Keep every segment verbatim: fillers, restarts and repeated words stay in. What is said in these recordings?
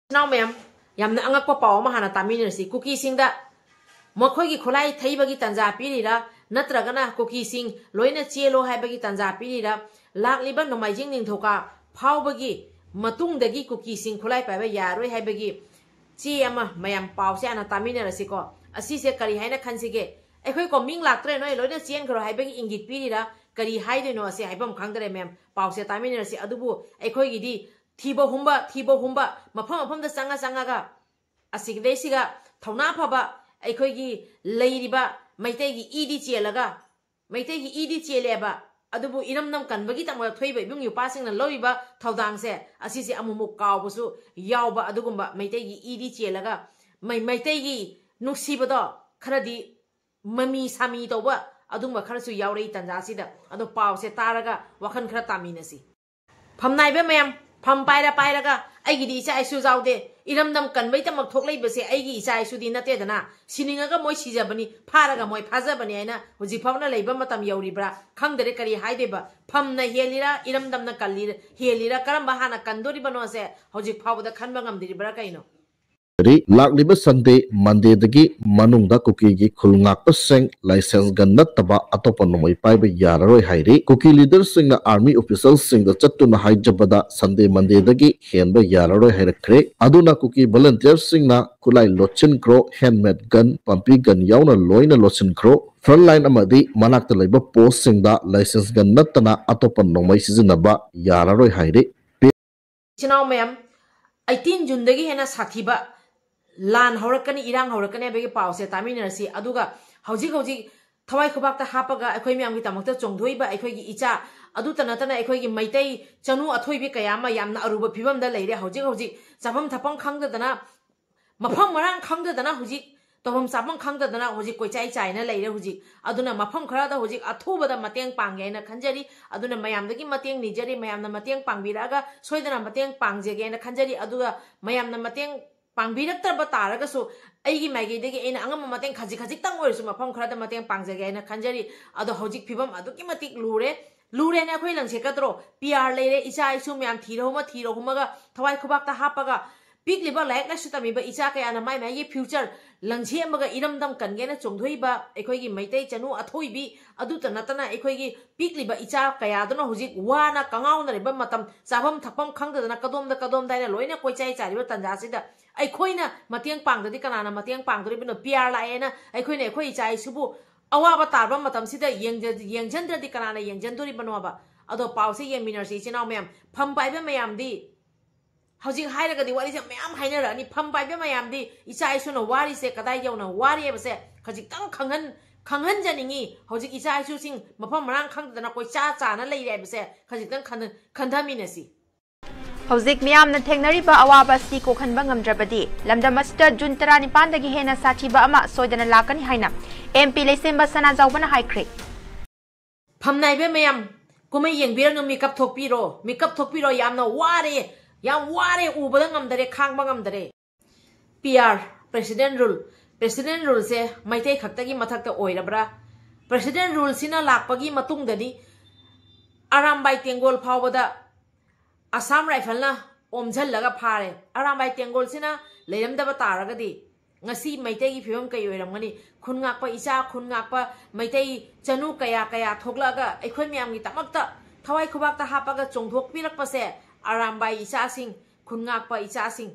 ꯏꯆꯤꯟ ꯏꯅꯥꯎ ꯃꯌꯥꯝ, ꯌꯥꯝꯅ ꯑꯉꯛꯄ ꯄꯥꯎ ꯑꯃ ꯍꯥꯟꯅ ꯇꯥꯃꯤꯟꯅꯔꯁꯤ꯫ ꯀꯨꯀꯤꯁꯤꯡꯗ ꯃꯈꯣꯏꯒꯤ ꯈꯨꯠꯂꯥꯏ ꯊꯩꯕꯒꯤ ꯇꯥꯟꯖꯥ ꯄꯤꯔꯤꯔꯥ, ꯅꯠꯇ꯭ꯔꯒꯅ ꯀꯨꯀꯤꯁꯤꯡ ꯂꯣꯏꯅ ꯆꯦꯜꯂꯣ ꯍꯥꯏꯕꯒꯤ ꯇꯥꯟꯖꯥ ꯄꯤꯔꯤꯔꯥ, ꯂꯥꯛꯂꯤꯕ ꯅꯣꯡꯃꯥꯏꯖꯤꯡ ꯅꯤꯡꯊꯧꯀꯥ ꯐꯥꯎꯕꯒꯤ ꯃꯇꯨꯡꯗꯒꯤ ꯀꯨꯀꯤꯁꯤꯡ ꯈꯨꯠꯂꯥꯏ ꯄꯥꯏꯕ ꯌꯥꯔꯣꯏ ꯍꯥꯏꯕꯒꯤ ꯆꯦ ꯑꯃ, ꯃꯌꯥꯝ ꯄꯥꯎꯁꯦ ꯍꯥꯟꯅ ꯇꯥꯃꯤꯟꯅꯔꯁꯤꯀꯣ꯫ ꯑꯁꯤꯁꯦ ꯀꯔꯤ ꯍꯥꯏꯅ ꯈꯟꯁꯤꯒꯦ? ꯑꯩꯈꯣꯏ ꯀꯣ, ꯃꯤꯡ ꯂꯥꯛꯇ꯭ꯔꯦ, ꯅꯣꯏ ꯂꯣꯏꯅ ꯆꯦꯟꯈ꯭ꯔꯣ ꯍꯥꯏꯕꯒꯤ ꯏꯪꯒꯤꯠ ꯄꯤꯔꯤꯔꯥ, ꯀꯔꯤ ꯍꯥꯏꯗꯣꯏꯅꯣ, ꯑꯁꯤ ꯍꯥꯏꯐꯝ ꯈꯪꯗ꯭ꯔꯦ ꯃꯦꯝ꯫ ꯄꯥꯎꯁꯦ ꯇꯥꯃꯤꯟꯅꯔꯁꯤ꯫ ꯑꯗꯨꯕꯨ ꯑꯩꯈꯣꯏꯒꯤꯗꯤ ꯊꯤꯕ ꯍꯨꯝꯕ, ꯊꯤꯕ ꯍꯨꯝꯕ, ꯃꯐꯝ ꯃꯐꯝꯗ ꯆꯪꯉ ꯆꯪꯉꯒ, ꯑꯁꯤꯗꯩꯁꯤꯒ ꯊꯧꯅꯥ ꯐꯕ ꯑꯩꯈꯣꯏꯒꯤ ꯂꯩꯔꯤꯕ ꯃꯩꯇꯩꯒꯤ ꯏꯗꯤ ꯆꯦꯜꯂꯒ, ꯃꯩꯇꯩꯒꯤ ꯏꯗꯤ ꯆꯦꯜꯂꯦꯕ, ꯑꯗꯨꯕꯨ ꯏꯔꯝꯗꯝ ꯀꯟꯕꯒꯤꯗꯃꯛꯇ ꯊꯣꯛꯏꯕ ꯏꯕꯨꯡ ꯏꯄ꯭ꯋꯥꯁꯤꯡꯅ ꯂꯧꯔꯤꯕ ꯊꯧꯗꯥꯡꯁꯦ, ꯑꯁꯤꯁꯦ ꯑꯃꯨꯛꯃꯨꯛ ꯀꯥꯎꯕꯁꯨ ꯌꯥꯎꯕ꯫ ꯑꯗꯨꯒꯨꯝꯕ ꯃꯩꯇꯩꯒꯤ ꯏꯗꯤ ꯆꯦꯜꯂꯒ ꯃꯩ-, ꯃꯩꯇꯩꯒꯤ ꯅꯨꯡꯁꯤꯕꯗꯣ ꯈꯔꯗꯤ ꯃꯃꯤ ꯁꯥꯃꯤ ꯇꯧꯕ ꯑꯗꯨꯒꯨꯝꯕ ꯈꯔꯁꯨ ꯌꯥꯎꯔꯛꯏ ꯇꯥꯟꯖꯥꯁꯤꯗ꯫ ꯑꯗꯣ ꯄꯥꯎꯁꯦ ꯇꯥꯔꯒ ꯋꯥꯈꯜ ꯈꯔ ꯇꯥꯃꯤꯟꯅꯁꯤ꯫ ꯐꯝ ꯅꯥꯏꯕ ꯃꯌꯥꯝ, ꯐꯝ ꯄꯥꯏꯔ ꯄꯥꯏꯔꯒ, "ꯑꯩꯒꯤꯗꯤ ꯏꯆꯥ ꯏꯁꯨ ꯌꯥꯎꯗꯦ, ꯏꯔꯝꯗꯝ ꯀꯟꯕꯩꯗꯃꯛ ꯊꯣꯛꯂꯛꯏꯕꯁꯦ ꯑꯩꯒꯤ ꯏꯆꯥ ꯏꯁꯨꯗꯤ ꯅꯠꯇꯦꯗꯅ, ꯁꯤꯅꯤꯡꯉꯒ ꯃꯣꯏ ꯁꯤꯖꯕꯅꯤ, ꯐꯥꯔꯒ ꯃꯣꯏ ꯐꯥꯖꯕꯅꯤ" ꯍꯥꯏꯅ ꯍꯧꯖꯤꯛ ꯐꯥꯎꯅ ꯂꯩꯕ ꯃꯇꯝ ꯌꯧꯔꯤꯕ꯭ꯔꯥ? ꯈꯪꯗꯔꯦ, ꯀꯔꯤ ꯍꯥꯏꯗꯣꯏꯕ? ꯐꯝꯅ ꯍꯦꯜꯂꯤꯔꯥ, ꯏꯔꯝꯗꯝꯅ ꯀꯜꯂꯤꯔꯥ, ꯍꯦꯜꯂꯤꯔꯥ, ꯀꯔꯝꯕ ꯍꯥꯟꯅ ꯀꯟꯗꯣꯔꯤꯕꯅꯣꯁꯦ ꯍꯧꯖꯤꯛ ꯐꯥꯎꯕꯗ ꯈꯟꯕ ꯉꯝꯗ꯭ꯔꯤꯕ꯭ꯔꯥ ꯀꯩꯅꯣ? ꯂꯥꯛꯂꯤꯕ ꯁꯟꯗꯦ, ꯃꯟꯗꯦꯗꯒꯤ ꯃꯅꯨꯡꯗ ꯀꯨꯀꯤꯒꯤ ꯈꯨꯜ ꯉꯥꯛꯄꯁꯤꯡ ꯂꯥꯏꯁꯦꯟꯁꯒ ꯅꯠꯇꯕ ꯑꯇꯣꯞꯄ ꯅꯣꯡꯃꯩ ꯄꯥꯏꯕ ꯌꯥꯔꯔꯣꯏ ꯍꯥꯏꯔꯤ꯫ ꯀꯨꯀꯤ ꯂꯤꯗꯔꯁꯤꯡꯅ ꯑꯥꯔꯃꯤ ꯑꯣꯐꯤꯁꯔꯁꯤꯡꯗ ꯆꯠꯇꯨꯅ ꯍꯥꯏꯖꯕꯗ ꯁꯟꯗꯦ, ꯃꯟꯗꯦꯗꯒꯤ ꯍꯦꯟꯕ ꯌꯥꯔꯔꯣꯏ ꯍꯥꯏꯔꯛꯈ꯭ꯔꯦ꯫ ꯑꯗꯨꯅ ꯀꯨꯀꯤ ꯚꯣꯂꯟꯇꯤꯌꯔꯁꯤꯡꯅ ꯈꯨꯠꯂꯥꯏ ꯂꯣꯠꯁꯤꯟꯈ꯭ꯔꯣ, ꯍꯦꯟꯃꯦꯗ ꯒꯟ, ꯄꯝꯄꯤ ꯒꯟ ꯌꯥꯎꯅ ꯂꯣꯏꯅ ꯂꯣꯠꯁꯤꯟꯈ꯭ꯔꯣ꯫ ꯐ꯭ꯔꯟꯠ ꯂꯥꯏꯟ ꯑꯃꯗꯤ ꯃꯅꯥꯛꯇ ꯂꯩꯕ ꯄꯣꯁꯁꯤꯡꯗ ꯂꯥꯏꯁꯦꯟꯁꯒ ꯅꯠꯇꯅ ꯑꯇꯣꯞꯄ ꯅꯣꯡꯃꯩ ꯁꯤꯖꯤꯟꯅꯕ ꯌꯥꯔꯔꯣꯏ ꯍꯥꯏꯔꯤ꯫ ꯏꯆꯤꯟ ꯏꯅꯥꯎ ꯃꯌꯥꯝ, ꯑꯩꯇꯤꯟ ꯖꯨꯟꯗꯒꯤ ꯍꯦꯟꯅ ꯁꯥꯊꯤꯕ ꯂꯥꯟ ꯍꯧꯔꯛꯀꯅꯤ, ꯏꯔꯥꯡ ꯍꯧꯔꯛꯀꯅꯤ ꯍꯥꯏꯕꯒꯤ ꯄꯥꯎꯁꯦ ꯇꯥꯃꯤꯟꯅꯔꯁꯤ꯫ ꯑꯗꯨꯒ ꯍꯧꯖꯤꯛ ꯍꯧꯖꯤꯛ ꯊꯋꯥꯏ ꯈꯨꯕꯥꯛꯇ ꯍꯥꯞꯄꯒ ꯑꯩꯈꯣꯏ ꯃꯌꯥꯝꯒꯤꯗꯃꯛꯇ ꯆꯣꯡꯊꯣꯛꯏꯕ ꯑꯩꯈꯣꯏꯒꯤ ꯏꯆꯥ, ꯑꯗꯨꯇ ꯅꯠꯇꯅ ꯑꯩꯈꯣꯏꯒꯤ ꯃꯩꯇꯩ ꯆꯅꯨ ꯑꯊꯣꯏꯕꯤ ꯀꯌꯥ ꯑꯃ ꯌꯥꯝꯅ ꯑꯔꯨꯕ ꯐꯤꯕꯝꯗ ꯂꯩꯔꯦ꯫ ꯍꯧꯖꯤꯛ ꯍꯧꯖꯤꯛ ꯆꯥꯐꯝ ꯊꯛꯐꯝ ꯈꯪꯗꯗꯅ, ꯃꯐꯝ ꯃꯔꯥꯡ ꯈꯪꯗꯗꯅ, ꯍꯧꯖꯤꯛ ꯇꯧꯐꯝ ꯆꯥꯐꯝ ꯈꯪꯗꯗꯅ ꯍꯧꯖꯤꯛ ꯀꯣꯏꯆꯥꯏ ꯆꯥꯏꯅ ꯂꯩꯔꯦ꯫ ꯍꯧꯖꯤꯛ ꯑꯗꯨꯅ ꯃꯐꯝ ꯈꯔꯗ ꯍꯧꯖꯤꯛ ꯑꯊꯨꯕꯗ ꯃꯇꯦꯡ ꯄꯥꯡꯒꯦ ꯍꯥꯏꯅ ꯈꯟꯖꯔꯤ꯫ ꯑꯗꯨꯅ ꯃꯌꯥꯝꯗꯒꯤ ꯃꯇꯦꯡ ꯅꯤꯖꯔꯤ, ꯃꯌꯥꯝꯅ ꯃꯇꯦꯡ ꯄꯥꯡꯕꯤꯔꯛꯑꯒ ꯁꯣꯏꯗꯅ ꯃꯇꯦꯡ ꯄꯥꯡꯖꯒꯦ ꯍꯥꯏꯅ ꯈꯟꯖꯔꯤ꯫ ꯑꯗꯨꯒ ꯃꯌꯥꯝꯅ ꯃꯇꯦꯡ ꯄꯥꯡꯕꯤꯔꯛꯇ꯭ꯔꯕ ꯇꯥꯔꯒꯁꯨ ꯑꯩꯒꯤ ꯃꯥꯏꯀꯩꯗꯒꯤ ꯑꯩꯅ ꯑꯉꯝꯕ ꯃꯇꯦꯡ ꯈꯖꯤꯛ ꯈꯖꯤꯛꯇꯪ ꯑꯣꯏꯔꯁꯨ ꯃꯐꯝ ꯈꯔꯗ ꯃꯇꯦꯡ ꯄꯥꯡꯖꯒꯦ ꯍꯥꯏꯅ ꯈꯟꯖꯔꯤ꯫ ꯑꯗꯣ ꯍꯧꯖꯤꯛ ꯐꯤꯕꯝ ꯑꯗꯨꯛꯀꯤ ꯃꯇꯤꯛ ꯂꯨꯔꯦ꯫ ꯂꯨꯔꯦꯅ ꯑꯩꯈꯣꯏ ꯂꯪꯁꯦꯠꯀꯗ꯭ꯔꯣ? ꯄꯤ ꯑꯥꯔ ꯂꯩꯔꯦ, ꯏꯆꯥ ꯏꯁꯨ ꯃꯌꯥꯝ ꯊꯤꯔ ꯍꯨꯝꯃ, ꯊꯤꯔ ꯍꯨꯝꯃꯒ ꯊꯋꯥꯏ ꯈꯨꯕꯥꯛꯇ ꯍꯥꯞꯄꯒ ꯄꯤꯛꯂꯤꯕ ꯂꯥꯏꯔꯤꯛ ꯂꯥꯏꯁꯨ ꯇꯝꯃꯤꯕ ꯏꯆꯥ ꯀꯌꯥꯅ ꯃꯥꯏ ꯃꯥꯏꯒꯤ future ꯂꯪꯁꯦꯝꯃꯒ ꯏꯔꯝꯗꯝ ꯀꯟꯒꯦꯅ ꯆꯣꯡꯊꯣꯛꯏꯕ ꯑꯩꯈꯣꯏꯒꯤ ꯃꯩꯇꯩ ꯆꯅꯨ ꯑꯊꯣꯏꯕꯤ, ꯑꯗꯨꯇ ꯅꯠꯇꯅ ꯑꯩꯈꯣꯏꯒꯤ ꯄꯤꯛꯂꯤꯕ ꯏꯆꯥ ꯀꯌꯥꯗꯨꯅ ꯍꯧꯖꯤꯛ ꯋꯥꯅ ꯀꯉꯥꯎꯅꯔꯤꯕ ꯃꯇꯝ, ꯆꯥꯐꯝ ꯊꯛꯐꯝ ꯈꯪꯗꯗꯅ ꯀꯗꯣꯝꯗ ꯀꯗꯣꯝꯗ ꯍꯥꯏꯅ ꯂꯣꯏꯅ ꯀꯣꯏꯆꯥꯏ ꯆꯥꯏꯔꯤꯕ ꯇꯥꯟꯖꯥꯁꯤꯗ ꯑꯩꯈꯣꯏꯅ ꯃꯇꯦꯡ ꯄꯥꯡꯗ꯭ꯔꯗꯤ ꯀꯅꯥꯅ ꯃꯇꯦꯡ ꯄꯥꯡꯗꯣꯔꯤꯕꯅꯣ? ꯄꯤ ꯑꯥꯔ ꯂꯥꯛꯑꯦꯅ ꯑꯩꯈꯣꯏꯅ ꯑꯩꯈꯣꯏ ꯏꯆꯥ ꯏꯁꯨꯕꯨ ꯑꯋꯥꯕ ꯇꯥꯔꯕ ꯃꯇꯝꯁꯤꯗ ꯌꯦꯡꯖ-, ꯌꯦꯡꯖꯟꯗ꯭ꯔꯗꯤ ꯀꯅꯥꯅ ꯌꯦꯡꯖꯟꯗꯣꯔꯤꯕꯅꯣꯕ? ꯑꯗꯣ ꯄꯥꯎꯁꯦ ꯌꯦꯡꯃꯤꯟꯅꯔꯁꯤ ꯏꯆꯤꯟ ꯏꯅꯥꯎ ꯃꯌꯥꯝ꯫ ꯐꯝ ꯄꯥꯏꯕ ꯃꯌꯥꯝꯗꯤ ꯍꯧꯖꯤꯛ ꯍꯥꯏꯔꯒꯗꯤ ꯋꯥꯔꯤꯁꯦ ꯃꯌꯥꯝ ꯍꯥꯏꯅꯔꯛꯑꯅꯤ꯫ ꯐꯝ ꯄꯥꯏꯕ ꯃꯌꯥꯝꯗꯤ ꯏꯆꯥ ꯏꯁꯨꯅ ꯋꯥꯔꯤꯁꯦ ꯀꯗꯥꯏ ꯌꯧꯅ ꯋꯥꯔꯤ ꯍꯥꯏꯕꯁꯦ ꯈꯖꯤꯛꯇꯪ ꯈꯪꯍꯟ-, ꯈꯪꯍꯟꯖꯅꯤꯡꯉꯤ꯫ ꯍꯧꯖꯤꯛ ꯏꯆꯥ ꯏꯁꯨꯁꯤꯡ ꯃꯐꯝ ꯃꯔꯥꯡ ꯈꯪꯗꯗꯅ ꯀꯣꯏꯆꯥ ꯆꯥꯅ ꯂꯩꯔꯦ ꯍꯥꯏꯕꯁꯦ ꯈꯖꯤꯛꯇꯪ ꯈꯟ-, ꯈꯟꯊꯃꯤꯟꯅꯁꯤ꯫ ꯍꯧꯖꯤꯛ ꯃꯤꯌꯥꯝꯅ ꯊꯦꯡꯅꯔꯤꯕ ꯑꯋꯥꯕ ꯑꯁꯤ ꯀꯣꯛꯍꯟꯕ ꯉꯝꯗ꯭ꯔꯕꯗꯤ ꯂꯝꯗꯝ ꯑꯁꯤꯗ ꯖꯨꯟ ꯇꯔꯥꯅꯤꯄꯥꯟꯗꯒꯤ ꯍꯦꯟꯅ ꯁꯥꯊꯤꯕ ꯑꯃ ꯁꯣꯏꯗꯅ ꯂꯥꯛꯀꯅꯤ ꯍꯥꯏꯅ ꯑꯦꯝ ꯄꯤ ꯂꯩꯁꯦꯝꯕ ꯁꯅꯥꯖꯥꯎꯕꯅ ꯍꯥꯏꯈ꯭ꯔꯦ꯫ ꯐꯝꯅꯥꯏꯕ ꯃꯌꯥꯝ, ꯀꯨꯝꯍꯩ ꯌꯦꯡꯕꯤꯔꯅꯨ, ꯃꯤꯀꯞ ꯊꯣꯛꯄꯤꯔꯣ, ꯃꯤꯀꯞ ꯊꯣꯛꯄꯤꯔꯣ꯫ ꯌꯥꯝꯅ ꯋꯥꯔꯦ, ꯌꯥꯝ ꯋꯥꯔꯦ, ꯎꯕꯗ ꯉꯝꯗꯔꯦ, ꯈꯥꯡꯕ ꯉꯝꯗꯔꯦ꯫ P R, President Rule, President Ruleꯁꯦ ꯃꯩꯇꯩ ꯈꯛꯇꯒꯤ ꯃꯊꯛꯇ ꯑꯣꯏꯔꯕ꯭ꯔꯥ? President Ruleꯁꯤꯅ ꯂꯥꯛꯄꯒꯤ ꯃꯇꯨꯡꯗꯗꯤ ꯑꯔꯥꯝꯕꯥꯏ ꯇꯦꯡꯒꯣꯜ ꯐꯥꯎꯕꯗ ꯑꯁꯥꯝ ꯔꯥꯏꯐꯜꯅ ꯑꯣꯝꯁꯤꯜꯂꯒ ꯐꯥꯔꯦ꯫ ꯑꯔꯥꯝꯕꯥꯏ ꯇꯦꯡꯒꯣꯜꯁꯤꯅ ꯂꯩꯔꯝꯗꯕ ꯇꯥꯔꯒꯗꯤ ꯉꯁꯤ ꯃꯩꯇꯩꯒꯤ ꯐꯤꯕꯝ ꯀꯩ ꯑꯣꯏꯔꯝꯒꯅꯤ? ꯈꯨꯟ ꯉꯥꯛꯄ ꯏꯆꯥ, ꯈꯨꯟ ꯉꯥꯛꯄ ꯃꯩꯇꯩ ꯆꯅꯨ ꯀꯌꯥ ꯀꯌꯥ ꯊꯣꯛꯂꯛꯑꯒ ꯑꯩꯈꯣꯏ ꯃꯌꯥꯝꯒꯤꯗꯃꯛꯇ ꯊꯋꯥꯏ ꯈꯨꯕꯥꯛꯇ ꯍꯥꯞꯄꯒ ꯆꯣꯡꯊꯣꯛꯄꯤꯔꯛꯄꯁꯦ ꯑꯔꯥꯝꯕꯥꯏ ꯏꯆꯥꯁꯤꯡ, ꯈꯨꯟ ꯉꯥꯛꯄ ꯏꯆꯥꯁꯤꯡ꯫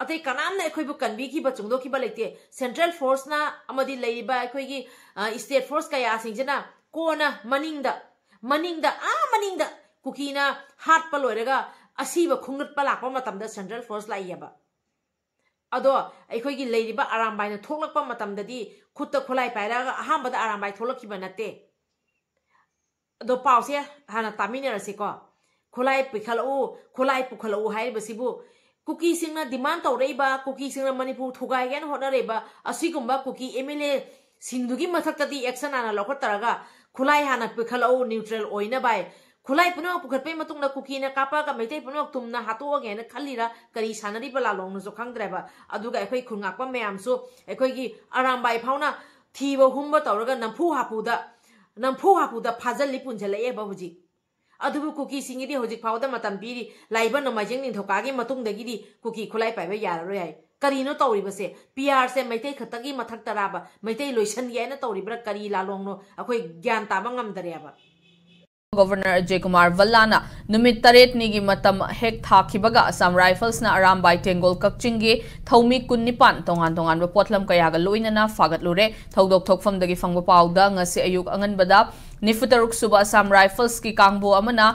ꯑꯇꯩ ꯀꯅꯥꯝꯅ ꯑꯩꯈꯣꯏꯕꯨ ꯀꯟꯕꯤꯈꯤꯕ, ꯆꯣꯡꯗꯣꯛꯈꯤꯕ ꯂꯩꯇꯦ꯫ Central Forceꯅ ꯑꯃꯗꯤ ꯂꯩꯔꯤꯕ ꯑꯩꯈꯣꯏꯒꯤ, ꯑ, State Force ꯀꯌꯥꯁꯤꯡꯁꯤꯅ ꯀꯣꯟꯅ ꯃꯅꯤꯡꯗ, ꯃꯅꯤꯡꯗ, ꯑꯥ ꯃꯅꯤꯡꯗ ꯀꯨꯀꯤꯅ ꯍꯥꯠꯄ ꯂꯣꯏꯔꯒ ꯑꯁꯤꯕ ꯈꯣꯡꯅꯠꯄ ꯂꯥꯛꯄ ꯃꯇꯝꯗ Central Force ꯂꯥꯛꯏꯑꯕ꯫ ꯑꯗꯣ ꯑꯩꯈꯣꯏꯒꯤ ꯂꯩꯔꯤꯕ ꯑꯔꯥꯝꯕꯥꯏꯅ ꯊꯣꯛꯂꯛꯄ ꯃꯇꯝꯗꯗꯤ ꯈꯨꯠꯇ ꯈꯨꯠꯂꯥꯏ ꯄꯥꯏꯔꯛꯑꯒ ꯑꯍꯥꯟꯕꯗ ꯑꯔꯥꯝꯕꯥꯏ ꯊꯣꯛꯂꯛꯈꯤꯕ ꯅꯠꯇꯦ꯫ ꯑꯗꯣ ꯄꯥꯎꯁꯦ ꯍꯥꯟꯅ ꯇꯥꯃꯤꯟꯅꯔꯁꯤꯀꯣ꯫ ꯈꯨꯠꯂꯥꯏ ꯄꯤꯈꯠꯂꯛꯎ, ꯈꯨꯠꯂꯥꯏ ꯄꯨꯈꯠꯂꯛꯎ ꯍꯥꯏꯔꯤꯕꯁꯤꯕꯨ ꯀꯨꯀꯤꯁꯤꯡꯅ demand ꯇꯧꯔꯛꯏꯕ, ꯀꯨꯀꯤꯁꯤꯡꯅ ꯃꯅꯤꯄꯨꯔ ꯊꯨꯒꯥꯏꯒꯦꯅ ꯍꯣꯠꯅꯔꯛꯏꯕ ꯑꯁꯤꯒꯨꯝꯕ ꯀꯨꯀꯤ ꯑꯦꯝ ꯑꯦꯜ ꯑꯦꯁꯤꯡꯗꯨꯒꯤ ꯃꯊꯛꯇꯗꯤ action ꯍꯥꯟꯅ ꯂꯧꯈꯠꯇꯔꯒ ꯈꯨꯠꯂꯥꯏ ꯍꯥꯟꯅ ꯄꯤꯈꯠꯂꯛꯎ, neutral ꯑꯣꯏꯅꯕ ꯍꯥꯏ꯫ ꯈꯨꯠꯂꯥꯏ ꯄꯨꯝꯅꯃꯛ ꯄꯨꯈꯠꯄꯒꯤ ꯃꯇꯨꯡꯗ ꯀꯨꯀꯤꯅ ꯀꯥꯞꯄꯛꯑꯒ ꯃꯩꯇꯩ ꯄꯨꯝꯅꯃꯛ ꯇꯨꯝꯅ ꯍꯥꯠꯇꯣꯛꯑꯒꯦꯅ ꯈꯜꯂꯤꯔꯥ, ꯀꯔꯤ ꯁꯥꯟꯅꯔꯤꯕ ꯂꯥꯂꯣꯡꯅꯣꯁꯨ ꯈꯪꯗ꯭ꯔꯦꯕ꯫ ꯑꯗꯨꯒ ꯑꯩꯈꯣꯏ ꯈꯨꯟ ꯉꯥꯛꯄ ꯃꯌꯥꯝꯁꯨ ꯑꯩꯈꯣꯏꯒꯤ ꯑꯔꯥꯝꯕꯥꯏ ꯐꯥꯎꯅ ꯊꯤꯕ ꯍꯨꯝꯕ ꯇꯧꯔꯒ ꯅꯝꯐꯨ ꯍꯥꯐꯨꯗ, ꯅꯝꯐꯨ ꯍꯥꯐꯨꯗ ꯐꯥꯖꯤꯜꯂꯤ ꯄꯨꯟꯁꯤꯜꯂꯛꯑꯦꯕ ꯍꯧꯖꯤꯛ꯫ ꯑꯗꯨꯕꯨ ꯀꯨꯀꯤꯁꯤꯡꯒꯤꯗꯤ ꯍꯧꯖꯤꯛ ꯐꯥꯎꯕꯗ ꯃꯇꯝ ꯄꯤꯔꯤ꯫ ꯂꯥꯛꯏꯕ ꯅꯣꯡꯃꯥꯏꯖꯤꯡ ꯅꯤꯡꯊꯧꯀꯥꯕꯒꯤ ꯃꯇꯨꯡꯗꯒꯤꯗꯤ ꯀꯨꯀꯤ ꯈꯨꯠꯂꯥꯏ ꯄꯥꯏꯕ ꯌꯥꯔꯔꯣꯏ ꯍꯥꯏ꯫ ꯀꯔꯤꯅꯣ ꯇꯧꯔꯤꯕꯁꯦ? ꯄꯤ ꯑꯥꯔꯁꯦ ꯃꯩꯇꯩ ꯈꯛꯇꯒꯤ ꯃꯊꯛꯇꯔꯥꯕ? ꯃꯩꯇꯩ ꯂꯣꯏꯁꯟꯒꯦ ꯍꯥꯏꯅ ꯇꯧꯔꯤꯕ꯭ꯔꯥ? ꯀꯔꯤ ꯂꯥꯂꯣꯡꯅꯣ? ꯑꯩꯈꯣꯏ ꯒ꯭ꯌꯥꯟ ꯇꯥꯕ ꯉꯝꯗꯔꯦꯕ꯫ ꯒꯣꯚꯔꯅꯔ ꯑꯖꯌ ꯀꯨꯃꯥꯔ ꯚꯜꯂꯥꯅ ꯅꯨꯃꯤꯠ ꯇꯔꯦꯠꯅꯤꯒꯤ ꯃꯇꯝ ꯍꯦꯛ ꯊꯥꯈꯤꯕꯒ ꯑꯁꯥꯝ ꯔꯥꯏꯐꯜꯁꯅ ꯑꯔꯥꯝꯕꯥꯏ ꯇꯦꯡꯒꯣꯜ ꯀꯛꯆꯤꯡꯒꯤ ꯊꯧꯃꯤ ꯀꯨꯟꯅꯤꯄꯥꯟ ꯇꯣꯉꯥꯟ ꯇꯣꯉꯥꯟꯕ ꯄꯣꯠꯂꯝ ꯀꯌꯥꯒ ꯂꯣꯏꯅꯅ ꯐꯥꯒꯠꯂꯨꯔꯦ꯫ ꯊꯧꯗꯣꯛ ꯊꯣꯛꯐꯝꯗꯒꯤ ꯐꯪꯕ ꯄꯥꯎꯗ ꯉꯁꯤ ꯑꯌꯨꯛ ꯑꯉꯟꯕꯗ ꯅꯤꯐꯨ ꯇꯔꯨꯛ ꯁꯨꯕ ꯑꯁꯥꯝ ꯔꯥꯏꯐꯜꯁꯀꯤ ꯀꯥꯡꯕꯨ ꯑꯃꯅ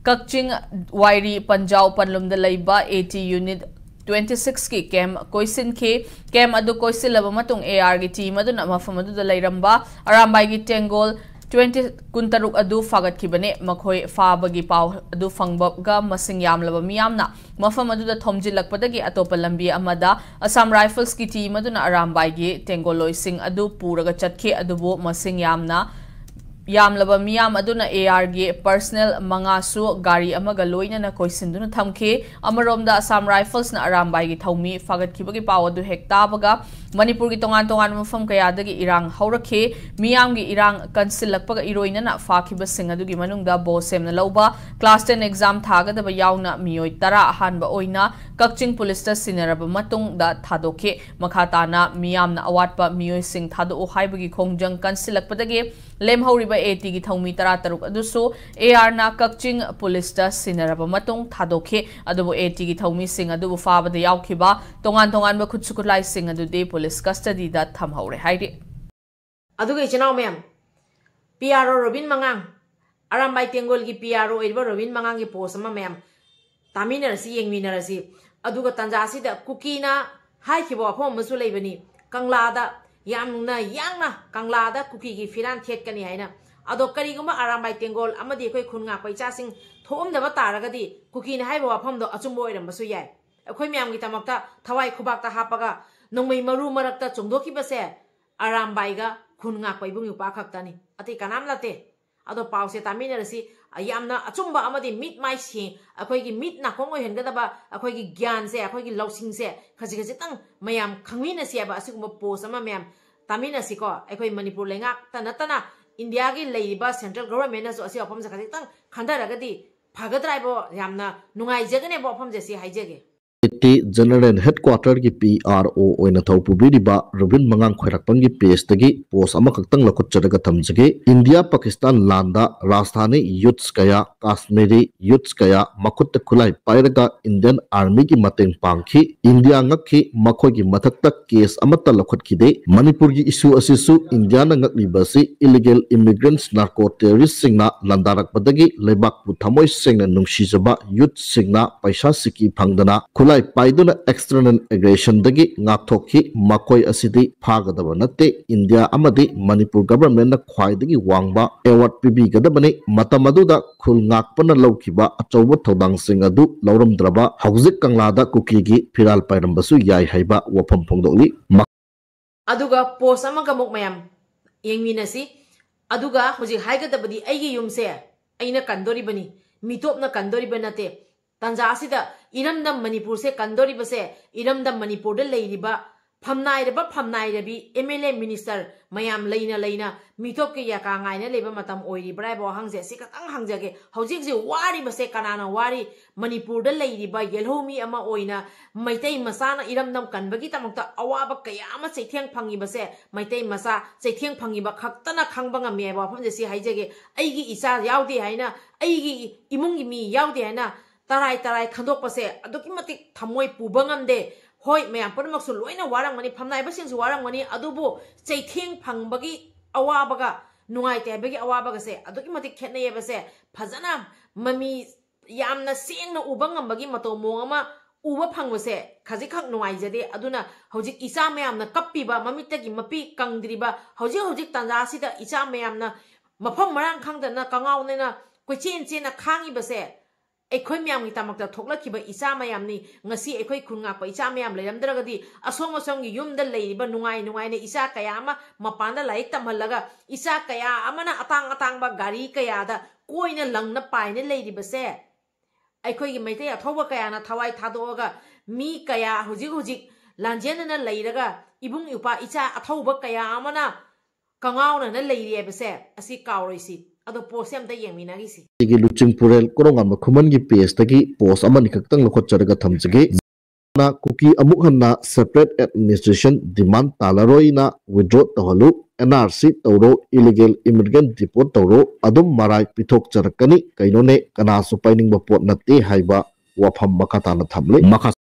ꯀꯛꯆꯤꯡ ꯋꯥꯏꯔꯤ ꯄꯟꯖꯥꯎ ꯄꯟꯂꯨꯝꯗ ꯂꯩꯕ ꯑꯦ ꯇꯤ ꯌꯨꯅꯤꯠ ꯇ꯭ꯋꯦꯟꯇꯤ ꯁꯤꯛꯁꯀꯤ ꯀꯦꯝ ꯀꯣꯏꯁꯤꯟꯈꯤ꯫ ꯀꯦꯝ ꯑꯗꯨ ꯀꯣꯏꯁꯤꯜꯂꯕ ꯃꯇꯨꯡ ꯑꯦ ꯑꯥꯔꯒꯤ ꯇꯤꯝ ꯑꯗꯨꯅ ꯃꯐꯝ ꯑꯗꯨꯗ ꯂꯩꯔꯝꯕ ꯑꯔꯥꯝꯕꯥꯏꯒꯤ ꯇꯦꯡꯒꯣꯜ ꯇ꯭ꯋꯦꯟꯇꯤ ꯀꯨꯟꯇꯔꯨꯛ ꯑꯗꯨ ꯐꯥꯒꯠꯈꯤꯕꯅꯤ꯫ ꯃꯈꯣꯏ ꯐꯥꯕꯒꯤ ꯄꯥꯎ ꯑꯗꯨ ꯐꯪꯕꯒ ꯃꯁꯤꯡ ꯌꯥꯝꯂꯕ ꯃꯤꯌꯥꯝꯅ ꯃꯐꯝ ꯑꯗꯨꯗ ꯊꯣꯝꯖꯤꯜꯂꯛꯄꯗꯒꯤ ꯑꯇꯣꯞꯄ ꯂꯝꯕꯤ ꯑꯃꯗ ꯑꯁꯥꯝ ꯔꯥꯏꯐꯜꯁꯀꯤ ꯇꯤꯝ ꯑꯗꯨꯅ ꯑꯔꯥꯝꯕꯥꯏꯒꯤ ꯇꯦꯡꯒꯣꯜꯂꯣꯏꯁꯤꯡ ꯑꯗꯨ ꯄꯨꯔꯒ ꯆꯠꯈꯤ꯫ ꯑꯗꯨꯕꯨ ꯃꯁꯤꯡ ꯌꯥꯝꯅ ꯌꯥꯝꯂꯕ ꯃꯤꯌꯥꯝ ꯑꯗꯨꯅ ꯑꯦ ꯑꯥꯔꯒꯤ ꯄꯔꯁꯅꯦꯜ ꯃꯉꯥꯁꯨ ꯒꯥꯔꯤ ꯑꯃꯒ ꯂꯣꯏꯅꯅ ꯀꯣꯏꯁꯤꯟꯗꯨꯅ ꯊꯝꯈꯤ꯫ ꯑꯃꯔꯣꯝꯗ ꯑꯁꯥꯝ ꯔꯥꯏꯐꯜꯁꯅ ꯑꯔꯥꯝꯕꯥꯏꯒꯤ ꯊꯧꯃꯤ ꯐꯥꯒꯠꯈꯤꯕꯒꯤ ꯄꯥꯎ ꯑꯗꯨ ꯍꯦꯛ ꯇꯥꯕꯒ ꯃꯅꯤꯄꯨꯔꯒꯤ ꯇꯣꯉꯥꯟ ꯇꯣꯉꯥꯟꯕ ꯃꯐꯝ ꯀꯌꯥꯗꯒꯤ ꯏꯔꯥꯡ ꯍꯧꯔꯛꯈꯤ꯫ ꯃꯤꯌꯥꯝꯒꯤ ꯏꯔꯥꯡ ꯀꯟꯁꯤꯜꯂꯛꯄꯒ ꯏꯔꯣꯏꯅꯅ ꯐꯥꯈꯤꯕꯁꯤꯡ ꯑꯗꯨꯒꯤ ꯃꯅꯨꯡꯗ ꯕꯣꯁ ꯁꯦꯝꯅ ꯂꯧꯕ, ꯀ꯭ꯂꯥꯁ ꯇꯦꯟ ꯑꯦꯛꯖꯥꯝ ꯊꯥꯒꯗꯕ ꯌꯥꯎꯅ ꯃꯤꯑꯣꯏ ꯇꯔꯥ ꯑꯍꯥꯟꯕ ꯑꯣꯏꯅ ꯀꯛꯆꯤꯡ ꯄꯨꯂꯤꯁꯇ ꯁꯤꯟꯅꯔꯕ ꯃꯇꯨꯡꯗ ꯊꯥꯗꯣꯛꯈꯤ꯫ ꯃꯈꯥ ꯇꯥꯅ ꯃꯤꯌꯥꯝꯅ ꯑꯋꯥꯠꯄ ꯃꯤꯑꯣꯏꯁꯤꯡ ꯊꯥꯗꯣꯛꯎ ꯍꯥꯏꯕꯒꯤ ꯈꯣꯡꯖꯪ ꯀꯟꯁꯤꯜꯂꯛꯄꯗꯒꯤ ꯂꯦꯝꯍꯧꯔꯤꯕ ꯑꯦ ꯇꯤꯒꯤ ꯊꯧꯃꯤ ꯇꯔꯥ ꯇꯔꯨꯛ ꯑꯗꯨꯁꯨ ꯑꯦ ꯑꯥꯔꯅ ꯀꯛꯆꯤꯡ ꯄꯨꯂꯤꯁꯇ ꯁꯤꯟꯅꯔꯕ ꯃꯇꯨꯡ ꯊꯥꯗꯣꯛꯈꯤ꯫ ꯑꯗꯨꯕꯨ ꯑꯦ ꯇꯤꯒꯤ ꯊꯧꯃꯤꯁꯤꯡ ꯑꯗꯨꯕꯨ ꯐꯥꯕꯗ ꯌꯥꯎꯈꯤꯕ ꯇꯣꯉꯥꯟ ꯇꯣꯉꯥꯟꯕ ꯈꯨꯠꯁꯨ ꯈꯨꯠꯂꯥꯏꯁꯤꯡ ꯑꯗꯨꯗꯤ ꯄꯨꯂꯤꯁ ꯀꯁꯇꯗꯤꯗ ꯊꯝꯍꯧꯔꯦ ꯍꯥꯏꯔꯤ꯫ ꯑꯗꯨꯒ ꯏꯆꯤꯟ ꯏꯅꯥꯎ ꯃꯌꯥꯝ, ꯄꯤ ꯑꯥꯔ ꯑꯣ ꯔꯣꯕꯤꯟ ꯃꯉꯥꯡ, ꯑꯔꯥꯝꯕꯥꯏ ꯇꯦꯡꯒꯣꯜꯒꯤ ꯄꯤ ꯑꯥꯔ ꯑꯣ ꯑꯣꯏꯔꯤꯕ ꯔꯣꯕꯤꯟ ꯃꯉꯥꯡꯒꯤ ꯄꯣꯁ ꯑꯃ ꯃꯌꯥꯝ ꯇꯥꯃꯤꯟꯅꯔꯁꯤ, ꯌꯦꯡꯃꯤꯟꯅꯔꯁꯤ꯫ ꯑꯗꯨꯒ ꯇꯥꯟꯖꯥ ꯑꯁꯤꯗ ꯀꯨꯀꯤꯅ ꯍꯥꯏꯈꯤꯕ ꯋꯥꯐꯝ ꯑꯃꯁꯨ ꯂꯩꯕꯅꯤ, ꯀꯪꯂꯥꯗ ꯌꯥꯝꯅ ꯌꯥꯡꯅ ꯀꯪꯂꯥꯗ ꯀꯨꯀꯤꯒꯤ ꯐꯤꯔꯥꯟ ꯊꯦꯠꯀꯅꯤ ꯍꯥꯏꯅ꯫ ꯑꯗꯣ ꯀꯔꯤꯒꯨꯝꯕ ꯑꯔꯥꯝꯕꯥꯏ ꯇꯦꯡꯒꯣꯜ ꯑꯃꯗꯤ ꯑꯩꯈꯣꯏ ꯈꯨꯟ ꯉꯥꯛꯄ ꯏꯆꯥꯁꯤꯡ ꯊꯣꯛꯑꯝꯗꯕ ꯇꯥꯔꯒꯗꯤ ꯀꯨꯀꯤꯅ ꯍꯥꯏꯕ ꯋꯥꯐꯝꯗꯣ ꯑꯆꯨꯝꯕ ꯑꯣꯏꯔꯝꯕꯁꯨ ꯌꯥꯏ꯫ ꯑꯩꯈꯣꯏ ꯃꯌꯥꯝꯒꯤꯗꯃꯛꯇ ꯊꯋꯥꯏ ꯈꯨꯕꯥꯛꯇ ꯍꯥꯞꯄꯒ ꯅꯣꯡꯃꯩ ꯃꯔꯨ ꯃꯔꯛꯇ ꯆꯣꯡꯗꯣꯛꯈꯤꯕꯁꯦ ꯑꯔꯥꯝꯕꯥꯏꯒ ꯈꯨꯟ ꯉꯥꯛꯄ ꯏꯕꯨꯡ ꯏꯄ꯭ꯋꯥ ꯈꯛꯇꯅꯤ, ꯑꯇꯩ ꯀꯅꯥꯝ ꯅꯠꯇꯦ꯫ ꯑꯗꯣ ꯄꯥꯎꯁꯦ ꯇꯥꯃꯤꯟꯅꯔꯁꯤ꯫ ꯌꯥꯝꯅ ꯑꯆꯨꯝꯕ ꯑꯃꯗꯤ ꯃꯤꯠ ꯃꯥꯏ ꯁꯦꯡ-, ꯑꯩꯈꯣꯏꯒꯤ ꯃꯤꯠ ꯅꯥꯀꯣꯡ ꯑꯣꯏꯍꯟꯒꯗꯕ, ꯑꯩꯈꯣꯏꯒꯤ ꯒ꯭ꯌꯥꯟꯁꯦ, ꯑꯩꯈꯣꯏꯒꯤ ꯂꯧꯁꯤꯡꯁꯦ ꯈꯖꯤꯛ ꯈꯖꯤꯛꯇꯪ ꯃꯌꯥꯝ ꯈꯪꯃꯤꯟꯅꯁꯤ ꯍꯥꯏꯕ ꯑꯁꯤꯒꯨꯝꯕ ꯄꯣꯁ ꯑꯃ ꯃꯌꯥꯝ ꯇꯥꯃꯤꯟꯅꯁꯤꯀꯣ꯫ ꯑꯩꯈꯣꯏ ꯃꯅꯤꯄꯨꯔ ꯂꯩꯉꯥꯛꯇ ꯅꯠꯇꯅ ꯏꯟꯗꯤꯌꯥꯒꯤ ꯂꯩꯔꯤꯕ ꯁꯦꯟꯇ꯭ꯔꯦꯜ ꯒꯣꯚꯔꯟꯃꯦꯟꯅꯁꯨ ꯑꯁꯤ ꯋꯥꯐꯝꯁꯦ ꯈꯖꯤꯛꯇꯪ ꯈꯟꯊꯔꯒꯗꯤ ꯐꯒꯗ꯭ꯔꯥ ꯍꯥꯏꯕ ꯌꯥꯝꯅ ꯅꯨꯡꯉꯥꯏꯖꯒꯅꯦꯕ ꯋꯥꯐꯝꯁꯦ ꯁꯤ ꯍꯥꯏꯖꯒꯦ꯫ ꯇꯤ ꯖꯦꯅꯔꯦꯜ ꯍꯦꯗꯀ꯭ꯋꯥꯇꯔꯒꯤ ꯄꯤ ꯑꯥꯔ ꯑꯣ ꯑꯣꯏꯅ ꯊꯧ ꯄꯨꯕꯤꯔꯤꯕ ꯔꯨꯕꯤꯟ ꯃꯉꯥꯡ ꯈ꯭ꯋꯥꯏꯔꯥꯛꯄꯝꯒꯤ ꯄꯦꯖꯇꯒꯤ ꯄꯣꯁ ꯑꯃꯈꯛꯇꯪ ꯂꯧꯈꯠꯆꯔꯒ ꯊꯝꯖꯒꯦ꯫ ꯏꯟꯗꯤꯌꯥ ꯄꯥꯀꯤꯁꯇꯥꯟ ꯂꯥꯟꯗ ꯔꯥꯖꯙꯥꯅꯤ ꯌꯨꯠꯁ ꯀꯌꯥ, ꯀꯥꯁꯃꯤꯔꯤ ꯌꯨꯠꯁ ꯀꯌꯥ ꯃꯈꯨꯠꯇ ꯈꯨꯠꯂꯥꯏ ꯄꯥꯏꯔꯒ ꯏꯟꯗꯤꯌꯟ ꯑꯥꯔꯃꯤꯒꯤ ꯃꯇꯦꯡ ꯄꯥꯡꯈꯤ꯫ ꯏꯟꯗꯤꯌꯥ ꯉꯛꯈꯤ, ꯃꯈꯣꯏꯒꯤ ꯃꯊꯛꯇ ꯀꯦꯁ ꯑꯃꯠꯇ ꯂꯧꯈꯠꯈꯤꯗꯦ꯫ ꯃꯅꯤꯄꯨꯔꯒꯤ ꯏꯁꯨ ꯑꯁꯤꯁꯨ ꯏꯟꯗꯤꯌꯥꯅ ꯉꯛꯂꯤꯕ ꯑꯁꯤ ꯏꯂꯤꯒꯦꯜ ꯏꯃꯤꯒ꯭ꯔꯦꯟꯠꯁ, ꯅꯥꯔꯀꯣ ꯇꯦꯔꯣꯔꯤꯁꯁꯤꯡꯅ ꯂꯥꯟꯗꯥꯔꯛꯄꯗꯒꯤ ꯂꯩꯕꯥꯛꯄꯨ ꯊꯃꯣꯏ ꯁꯦꯡꯅ ꯅꯨꯡꯁꯤꯖꯕ ꯌꯨꯠꯁꯤꯡꯅ ꯄꯩꯁꯥ ꯁꯤꯀꯤ ꯐꯪꯗꯅ ꯈꯨꯠꯂꯥꯏ ꯄꯥꯏꯗꯨꯅ ꯑꯦꯛꯁꯇꯔꯅꯦꯜ ꯑꯦꯒ꯭ꯔꯦꯁꯟꯗꯒꯤ ꯉꯥꯛꯊꯣꯛꯈꯤ꯫ ꯃꯈꯣꯏ ꯑꯁꯤꯗꯤ ꯐꯥꯒꯗꯕ ꯅꯠꯇꯦ꯫ ꯏꯟꯗꯤꯌꯥ ꯑꯃꯗꯤ ꯃꯅꯤꯄꯨꯔ ꯒꯚꯔꯟꯃꯦꯟꯠꯅ ꯈ꯭ꯋꯥꯏꯗꯒꯤ ꯋꯥꯡꯕ ꯑꯦꯋꯥꯔꯗ ꯄꯤꯕꯤꯒꯗꯕꯅꯤ꯫ ꯃꯇꯝ ꯑꯗꯨꯗ ꯈꯨꯜ ꯉꯥꯛꯄꯅ ꯂꯧꯈꯤꯕ ꯑꯆꯧꯕ ꯊꯧꯗꯥꯡꯁꯤꯡ ꯑꯗꯨ ꯂꯧꯔꯝꯗ꯭ꯔꯕ ꯍꯧꯖꯤꯛ ꯀꯪꯂꯥꯗ ꯀꯨꯀꯤꯒꯤ ꯐꯤꯔꯥꯜ ꯄꯥꯏꯔꯝꯕꯁꯨ ꯌꯥꯏ ꯍꯥꯏꯕ ꯋꯥꯐꯝ ꯐꯣꯡꯗꯣꯛꯂꯤ꯫ ꯑꯗꯨꯒ ꯄꯣꯁ ꯑꯃꯒ ꯑꯃꯨꯛ ꯃꯌꯥꯝ ꯌꯦꯡꯃꯤꯟꯅꯁꯤ꯫ ꯑꯗꯨꯒ ꯍꯧꯖꯤꯛ ꯍꯥꯏꯒꯗꯕꯗꯤ ꯑꯩꯒꯤ ꯌꯨꯝꯁꯦ ꯑꯩꯅ ꯀꯟꯗꯣꯔꯤꯕꯅꯤ, ꯃꯤꯇꯣꯞꯅ ꯀꯟꯗꯣꯔꯤꯕ ꯅꯠꯇꯦ꯫ ꯇꯥꯟꯖꯥ ꯑꯁꯤꯗ ꯏꯔꯝꯗꯝ ꯃꯅꯤꯄꯨꯔꯁꯦ ꯀꯟꯗꯣꯔꯤꯕꯁꯦ ꯏꯔꯝꯗꯝ ꯃꯅꯤꯄꯨꯔꯗ ꯂꯩꯔꯤꯕ ꯐꯝꯅꯥꯏꯔꯕ ꯐꯝꯅꯥꯏꯔꯕꯤ ꯑꯦꯝ ꯑꯦꯜ ꯑꯦ ꯃꯤꯅꯤꯁꯇꯔ ꯃꯌꯥꯝ ꯂꯩꯅ ꯂꯩꯅ ꯃꯤꯇꯣꯞꯀꯤ ꯌꯥꯀꯥ ꯉꯥꯏꯅ ꯂꯩꯕ ꯃꯇꯝ ꯑꯣꯏꯔꯤꯕ꯭ꯔꯥ ꯍꯥꯏꯕ ꯋꯥꯍꯪꯁꯦ ꯑꯁꯤ ꯈꯛꯇꯪ ꯍꯪꯖꯒꯦ꯫ ꯍꯧꯖꯤꯛ ꯍꯧꯖꯤꯛ ꯋꯥꯔꯤꯕꯁꯦ ꯀꯅꯥꯅ ꯋꯥꯔꯤ? ꯃꯅꯤꯄꯨꯔꯗ ꯂꯩꯔꯤꯕ ꯌꯦꯜꯍꯧꯃꯤ ꯑꯃ ꯑꯣꯏꯅ ꯃꯩꯇꯩ ꯃꯆꯥꯅ ꯏꯔꯝꯗꯝ ꯀꯟꯕꯒꯤꯗꯃꯛꯇ ꯑꯋꯥꯕ ꯀꯌꯥ ꯑꯃ ꯆꯩꯊꯦꯡ ꯐꯪꯉꯤꯕꯁꯦ ꯃꯩꯇꯩ ꯃꯆꯥ ꯆꯩꯊꯦꯡ ꯐꯪꯉꯤꯕ ꯈꯛꯇꯅ ꯈꯪꯕ ꯉꯝꯃꯤ ꯍꯥꯏꯕ ꯋꯥꯐꯝꯁꯦ ꯁꯤ ꯍꯥꯏꯖꯒꯦ꯫ ꯑꯩꯒꯤ ꯏꯆꯥ ꯌꯥꯎꯗꯦ ꯍꯥꯏꯅ, ꯑꯩꯒꯤ ꯏꯃꯨꯡꯒꯤ ꯃꯤ ꯌꯥꯎꯗꯦ ꯍꯥꯏꯅ ꯇꯔꯥꯏ ꯇꯔꯥꯏ ꯈꯟꯗꯣꯛꯄꯁꯦ ꯑꯗꯨꯛꯀꯤ ꯃꯇꯤꯛ ꯊꯃꯣꯏ ꯄꯨꯕ ꯉꯝꯗꯦ꯫ ꯍꯣꯏ, ꯃꯌꯥꯝ ꯄꯨꯝꯅꯃꯛꯁꯨ ꯂꯣꯏꯅ ꯋꯥꯔꯝꯒꯅꯤ, ꯐꯝꯅꯥꯏꯕꯁꯤꯡꯁꯨ ꯋꯥꯔꯝꯒꯅꯤ, ꯑꯗꯨꯕꯨ ꯆꯩꯊꯦꯡ ꯐꯪꯕꯒꯤ ꯑꯋꯥꯕꯒ ꯅꯨꯡꯉꯥꯏꯇꯦ ꯍꯥꯏꯕꯒꯤ ꯑꯋꯥꯕꯒꯁꯦ ꯑꯗꯨꯛꯀꯤ ꯃꯇꯤꯛ ꯈꯦꯠꯅꯩꯌꯦꯕꯁꯦ ꯐꯖꯅ ꯃꯃꯤ ꯌꯥꯝꯅ ꯁꯦꯡꯅ ꯎꯕ ꯉꯝꯕꯒꯤ ꯃꯇꯧ ꯃꯑꯣꯡ ꯑꯃ ꯎꯕ ꯐꯪꯕꯁꯦ ꯈꯖꯤꯛꯈꯛ ꯅꯨꯡꯉꯥꯏꯖꯗꯦ꯫ ꯑꯗꯨꯅ ꯍꯧꯖꯤꯛ ꯏꯆꯥ ꯃꯌꯥꯝꯅ ꯀꯞꯄꯤꯕ, ꯃꯃꯤꯠꯇꯒꯤ ꯃꯄꯤ ꯀꯪꯗ꯭ꯔꯤꯕ ꯍꯧꯖꯤꯛ ꯍꯧꯖꯤꯛ ꯇꯥꯟꯖꯥꯁꯤꯗ ꯏꯆꯥ ꯃꯌꯥꯝꯅ ꯃꯐꯝ ꯃꯔꯥꯡ ꯈꯪꯗꯅ ꯀꯉꯥꯎꯅꯅ ꯀꯣꯏꯆꯦꯟ ꯆꯦꯟꯅ ꯈꯥꯡꯉꯤꯕꯁꯦ ꯑꯩꯈꯣꯏ ꯃꯌꯥꯝꯒꯤꯗꯃꯛꯇ ꯊꯣꯛꯂꯛꯈꯤꯕ ꯏꯆꯥ ꯃꯌꯥꯝꯅꯤ꯫ ꯉꯁꯤ ꯑꯩꯈꯣꯏ ꯈꯨꯟ ꯉꯥꯛꯄ ꯏꯆꯥ ꯃꯌꯥꯝ ꯂꯩꯔꯝꯗ꯭ꯔꯒꯗꯤ ꯑꯁꯣꯝ ꯑꯁꯣꯝꯒꯤ ꯌꯨꯝꯗ ꯂꯩꯔꯤꯕ ꯅꯨꯡꯉꯥꯏ ꯅꯨꯡꯉꯥꯏꯅ ꯏꯆꯥ ꯀꯌꯥ ꯑꯃ ꯃꯄꯥꯟꯗ ꯂꯥꯏꯔꯤꯛ ꯇꯝꯍꯜꯂꯒ ꯏꯆꯥ ꯀꯌꯥ ꯑꯃꯅ ꯑꯇꯥꯡ ꯑꯇꯥꯡꯕ ꯒꯥꯔꯤ ꯀꯌꯥꯗ ꯀꯣꯏꯅ ꯂꯪꯅ ꯄꯥꯏꯅ ꯂꯩꯔꯤꯕꯁꯦ ꯑꯩꯈꯣꯏꯒꯤ ꯃꯩꯇꯩ ꯑꯊꯧꯕ ꯀꯌꯥꯅ ꯊꯋꯥꯏ ꯊꯥꯗꯣꯛꯑꯒ ꯃꯤ ꯀꯌꯥ ꯍꯧꯖꯤꯛ ꯍꯧꯖꯤꯛ ꯂꯥꯟꯖꯦꯟꯅꯅ ꯂꯩꯔꯒ ꯏꯕꯨꯡ ꯏꯄ꯭ꯋꯥ ꯏꯆꯥ ꯑꯊꯧꯕ ꯀꯌꯥ ꯑꯃꯅ ꯀꯉꯥꯎꯅꯅ ꯂꯩꯔꯤ ꯍꯥꯏꯕꯁꯦ ꯑꯁꯤ ꯀꯥꯎꯔꯣꯏꯁꯤ꯫ ꯑꯗꯣ ꯄꯣꯁꯁꯦ ꯑꯝꯇ ꯌꯦꯡꯃꯤꯟꯅꯈꯤꯁꯤ꯫ ꯑꯩꯒꯤ ꯂꯨꯆꯤꯡꯄꯨꯔꯦꯜ ꯀꯣꯔꯣꯡꯉꯥꯟꯕ ꯈꯨꯃꯟꯒꯤ ꯄꯦꯖꯇꯒꯤ ꯄꯣꯁ ꯑꯃꯅꯤꯈꯛꯇꯪ ꯂꯧꯈꯠꯆꯔꯒ ꯊꯝꯖꯒꯦ꯫ ꯀꯨꯀꯤ ꯑꯃꯨꯛ ꯍꯟꯅ separate administration demand ꯇꯥꯜꯂꯔꯣꯏꯅ withdraw ꯇꯧꯍꯜꯂꯨ, NRC ꯇꯧꯔꯣ, illegal immigrant deport ꯇꯧꯔꯣ, ꯑꯗꯨꯝ ꯃꯔꯥꯏ ꯄꯤꯊꯣꯛꯆꯔꯛꯀꯅꯤ꯫ ꯀꯩꯅꯣꯅꯦ, ꯀꯅꯥꯁꯨ ꯄꯥꯏꯅꯤꯡꯕ ꯄꯣꯠ ꯅꯠꯇꯦ ꯍꯥꯏꯕ ꯋꯥꯐꯝ ꯃꯈꯥ ꯇꯥꯅ ꯊꯝꯂꯤ꯫ ꯃꯈꯥ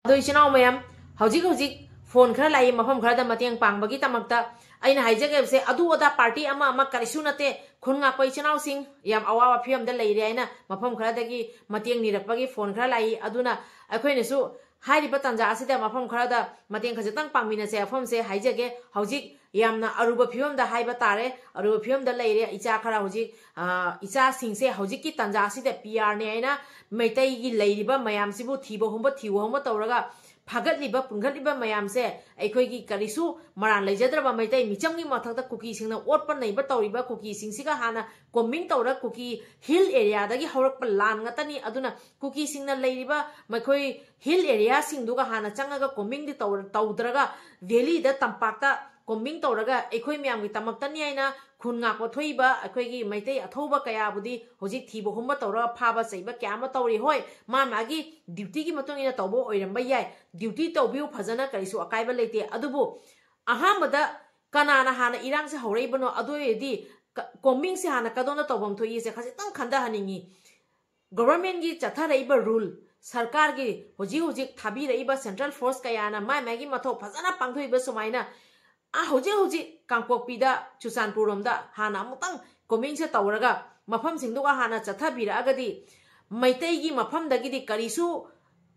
ꯑꯗꯣ ꯏꯆꯤꯟ ꯏꯅꯥꯎ ꯃꯌꯥꯝ, ꯍꯧꯖꯤꯛ ꯍꯧꯖꯤꯛ ꯐꯣꯟ ꯈꯔ ꯂꯥꯛꯏ ꯃꯐꯝ ꯈꯔꯗ ꯃꯇꯦꯡ ꯄꯥꯡꯕꯒꯤꯗꯃꯛꯇ꯫ ꯑꯩꯅ ꯍꯥꯏꯖꯒꯦꯕꯁꯦ ꯑꯗꯨ ꯑꯗꯥ ꯄꯥꯔꯇꯤ ꯑꯃ ꯑꯃ ꯀꯔꯤꯁꯨ ꯅꯠꯇꯦ꯫ ꯈꯨꯟ ꯉꯥꯛꯄ ꯏꯆꯤꯟ ꯏꯅꯥꯎꯁꯤꯡ ꯌꯥꯝ ꯑꯋꯥꯕ ꯐꯤꯕꯝꯗ ꯂꯩꯔꯦ ꯍꯥꯏꯅ ꯃꯐꯝ ꯈꯔꯗꯒꯤ ꯃꯇꯦꯡ ꯅꯤꯔꯛꯄꯒꯤ ꯐꯣꯟ ꯈꯔ ꯂꯥꯛꯏ꯫ ꯑꯗꯨꯅ ꯑꯩꯈꯣꯏꯅꯁꯨ ꯍꯥꯏꯔꯤꯕ ꯇꯥꯟꯖꯥ ꯑꯁꯤꯗ ꯃꯐꯝ ꯈꯔꯗ ꯃꯇꯦꯡ ꯈꯖꯤꯛꯇꯪ ꯄꯥꯡꯃꯤꯟꯅꯁꯦ꯫ ꯃꯐꯝꯁꯦ ꯍꯥꯏꯖꯒꯦ, ꯍꯧꯖꯤꯛ ꯌꯥꯝꯅ ꯑꯔꯨꯕ ꯐꯤꯕꯝꯗ ꯍꯥꯏꯕ ꯇꯥꯔꯦ, ꯑꯔꯨꯕ ꯐꯤꯕꯝꯗ ꯂꯩꯔꯦ꯫ ꯏꯆꯥ ꯈꯔ ꯍꯧꯖꯤꯛ, ꯑ, ꯏꯆꯥꯁꯤꯡꯁꯦ ꯍꯧꯖꯤꯛꯀꯤ ꯇꯥꯟꯖꯥ ꯑꯁꯤꯗ ꯄꯤ ꯑꯥꯔꯅꯦ ꯍꯥꯏꯅ ꯃꯩꯇꯩꯒꯤ ꯂꯩꯔꯤꯕ ꯃꯌꯥꯝꯁꯤꯕꯨ ꯊꯤꯕ ꯍꯨꯝꯕ, ꯊꯤꯕ ꯍꯨꯝꯕ ꯇꯧꯔꯒ ꯐꯥꯒꯠꯂꯤꯕ, ꯄꯨꯟꯒꯠꯂꯤꯕ ꯃꯌꯥꯝꯁꯦ ꯑꯩꯈꯣꯏꯒꯤ ꯀꯔꯤꯁꯨ ꯃꯔꯥꯜ ꯂꯩꯖꯗ꯭ꯔꯕ ꯃꯩꯇꯩ ꯃꯤꯆꯝꯒꯤ ꯃꯊꯛꯇ ꯀꯨꯀꯤꯁꯤꯡꯅ ꯑꯣꯠꯄ ꯅꯩꯕ ꯇꯧꯔꯤꯕ ꯀꯨꯀꯤꯁꯤꯡꯁꯤꯒ ꯍꯥꯟꯅ ꯀꯣꯝꯕꯤꯡ ꯇꯧꯔ ꯀꯨꯀꯤ ꯍꯤꯜ ꯑꯦꯔꯤꯌꯥꯗꯒꯤ ꯍꯧꯔꯛꯄ ꯂꯥꯟ ꯉꯥꯛꯇꯅꯤ꯫ ꯑꯗꯨꯅ ꯀꯨꯀꯤꯁꯤꯡꯅ ꯂꯩꯔꯤꯕ ꯃꯈꯣꯏ ꯍꯤꯜ ꯑꯦꯔꯤꯌꯥꯁꯤꯡꯗꯨꯒ ꯍꯥꯟꯅ ꯆꯪꯉꯒ ꯀꯣꯝꯕꯤꯡꯗꯤ ꯇꯧꯔ-, ꯇꯧꯗ꯭ꯔꯒ ꯚꯦꯂꯤꯗ, ꯇꯝꯄꯥꯛꯇ ꯀꯣꯝꯕꯤꯡ ꯇꯧꯔꯒ ꯑꯩꯈꯣꯏ ꯃꯌꯥꯝꯒꯤꯗꯃꯛꯇꯅꯤ ꯍꯥꯏꯅ ꯈꯨꯟ ꯉꯥꯛꯄ ꯊꯣꯛꯏꯕ ꯑꯩꯈꯣꯏꯒꯤ ꯃꯩꯇꯩ ꯑꯊꯧꯕ ꯀꯌꯥꯕꯨꯗꯤ ꯍꯧꯖꯤꯛ ꯊꯤꯕ ꯍꯨꯝꯕ ꯇꯧꯔꯒ ꯐꯥꯕ ꯆꯩꯕ ꯀꯌꯥ ꯑꯃ ꯇꯧꯔꯤ꯫ ꯍꯣꯏ, ꯃꯥ ꯃꯥꯒꯤ ꯗ꯭ꯌꯨꯇꯤꯒꯤ ꯃꯇꯨꯡ ꯏꯟꯅ ꯇꯧꯕ ꯑꯣꯏꯔꯝꯕ ꯌꯥꯏ, ꯗ꯭ꯌꯨꯇꯤ ꯇꯧꯕꯤꯌꯨ, ꯐꯖꯅ ꯀꯔꯤꯁꯨ ꯑꯀꯥꯏꯕ ꯂꯩꯇꯦ꯫ ꯑꯗꯨꯕꯨ ꯑꯍꯥꯟꯕꯗ ꯀꯅꯥꯅ ꯍꯥꯟꯅ ꯏꯔꯥꯡꯁꯦ ꯍꯧꯔꯛꯏꯕꯅꯣ, ꯑꯗꯨ ꯑꯣꯏꯔꯗꯤ ꯀ-, ꯀꯣꯝꯕꯤꯡꯁꯦ ꯍꯥꯟꯅ ꯀꯗꯣꯝꯗ ꯇꯧꯐꯝ ꯊꯣꯛꯏꯁꯦ ꯈꯖꯤꯛꯇꯪ ꯈꯟꯊꯍꯟꯅꯤꯡꯉꯤ꯫ ꯒꯣꯚꯔꯟꯃꯦꯟꯒꯤ ꯆꯠꯊꯔꯛꯏꯕ ꯔꯨꯜ, ꯁꯔꯀꯥꯔꯒꯤ ꯍꯧꯖꯤꯛ ꯍꯧꯖꯤꯛ ꯊꯥꯕꯤꯔꯛꯏꯕ ꯁꯦꯟꯇ꯭ꯔꯦꯜ ꯐꯣꯔꯁ ꯀꯌꯥꯅ ꯃꯥꯏ ꯃꯥꯏꯒꯤ ꯃꯊꯧ ꯐꯖꯅ ꯄꯥꯡꯊꯣꯛꯏꯕ ꯁꯨꯃꯥꯏꯅ, ꯑꯥ, ꯍꯧꯖꯤꯛ ꯍꯧꯖꯤꯛ ꯀꯥꯡꯄꯣꯛꯄꯤꯗ, ꯆꯨꯔꯆꯥꯟꯄꯨꯔ ꯔꯣꯝꯗ ꯍꯥꯟꯅ ꯑꯃꯨꯛꯇꯪ ꯀꯣꯝꯕꯤꯡꯁꯦ ꯇꯧꯔꯒ ꯃꯐꯝꯁꯤꯡꯗꯨꯒ ꯍꯥꯟꯅ ꯆꯠꯊꯕꯤꯔꯛꯑꯒꯗꯤ ꯃꯩꯇꯩꯒꯤ ꯃꯐꯝꯗꯒꯤꯗꯤ ꯀꯔꯤꯁꯨ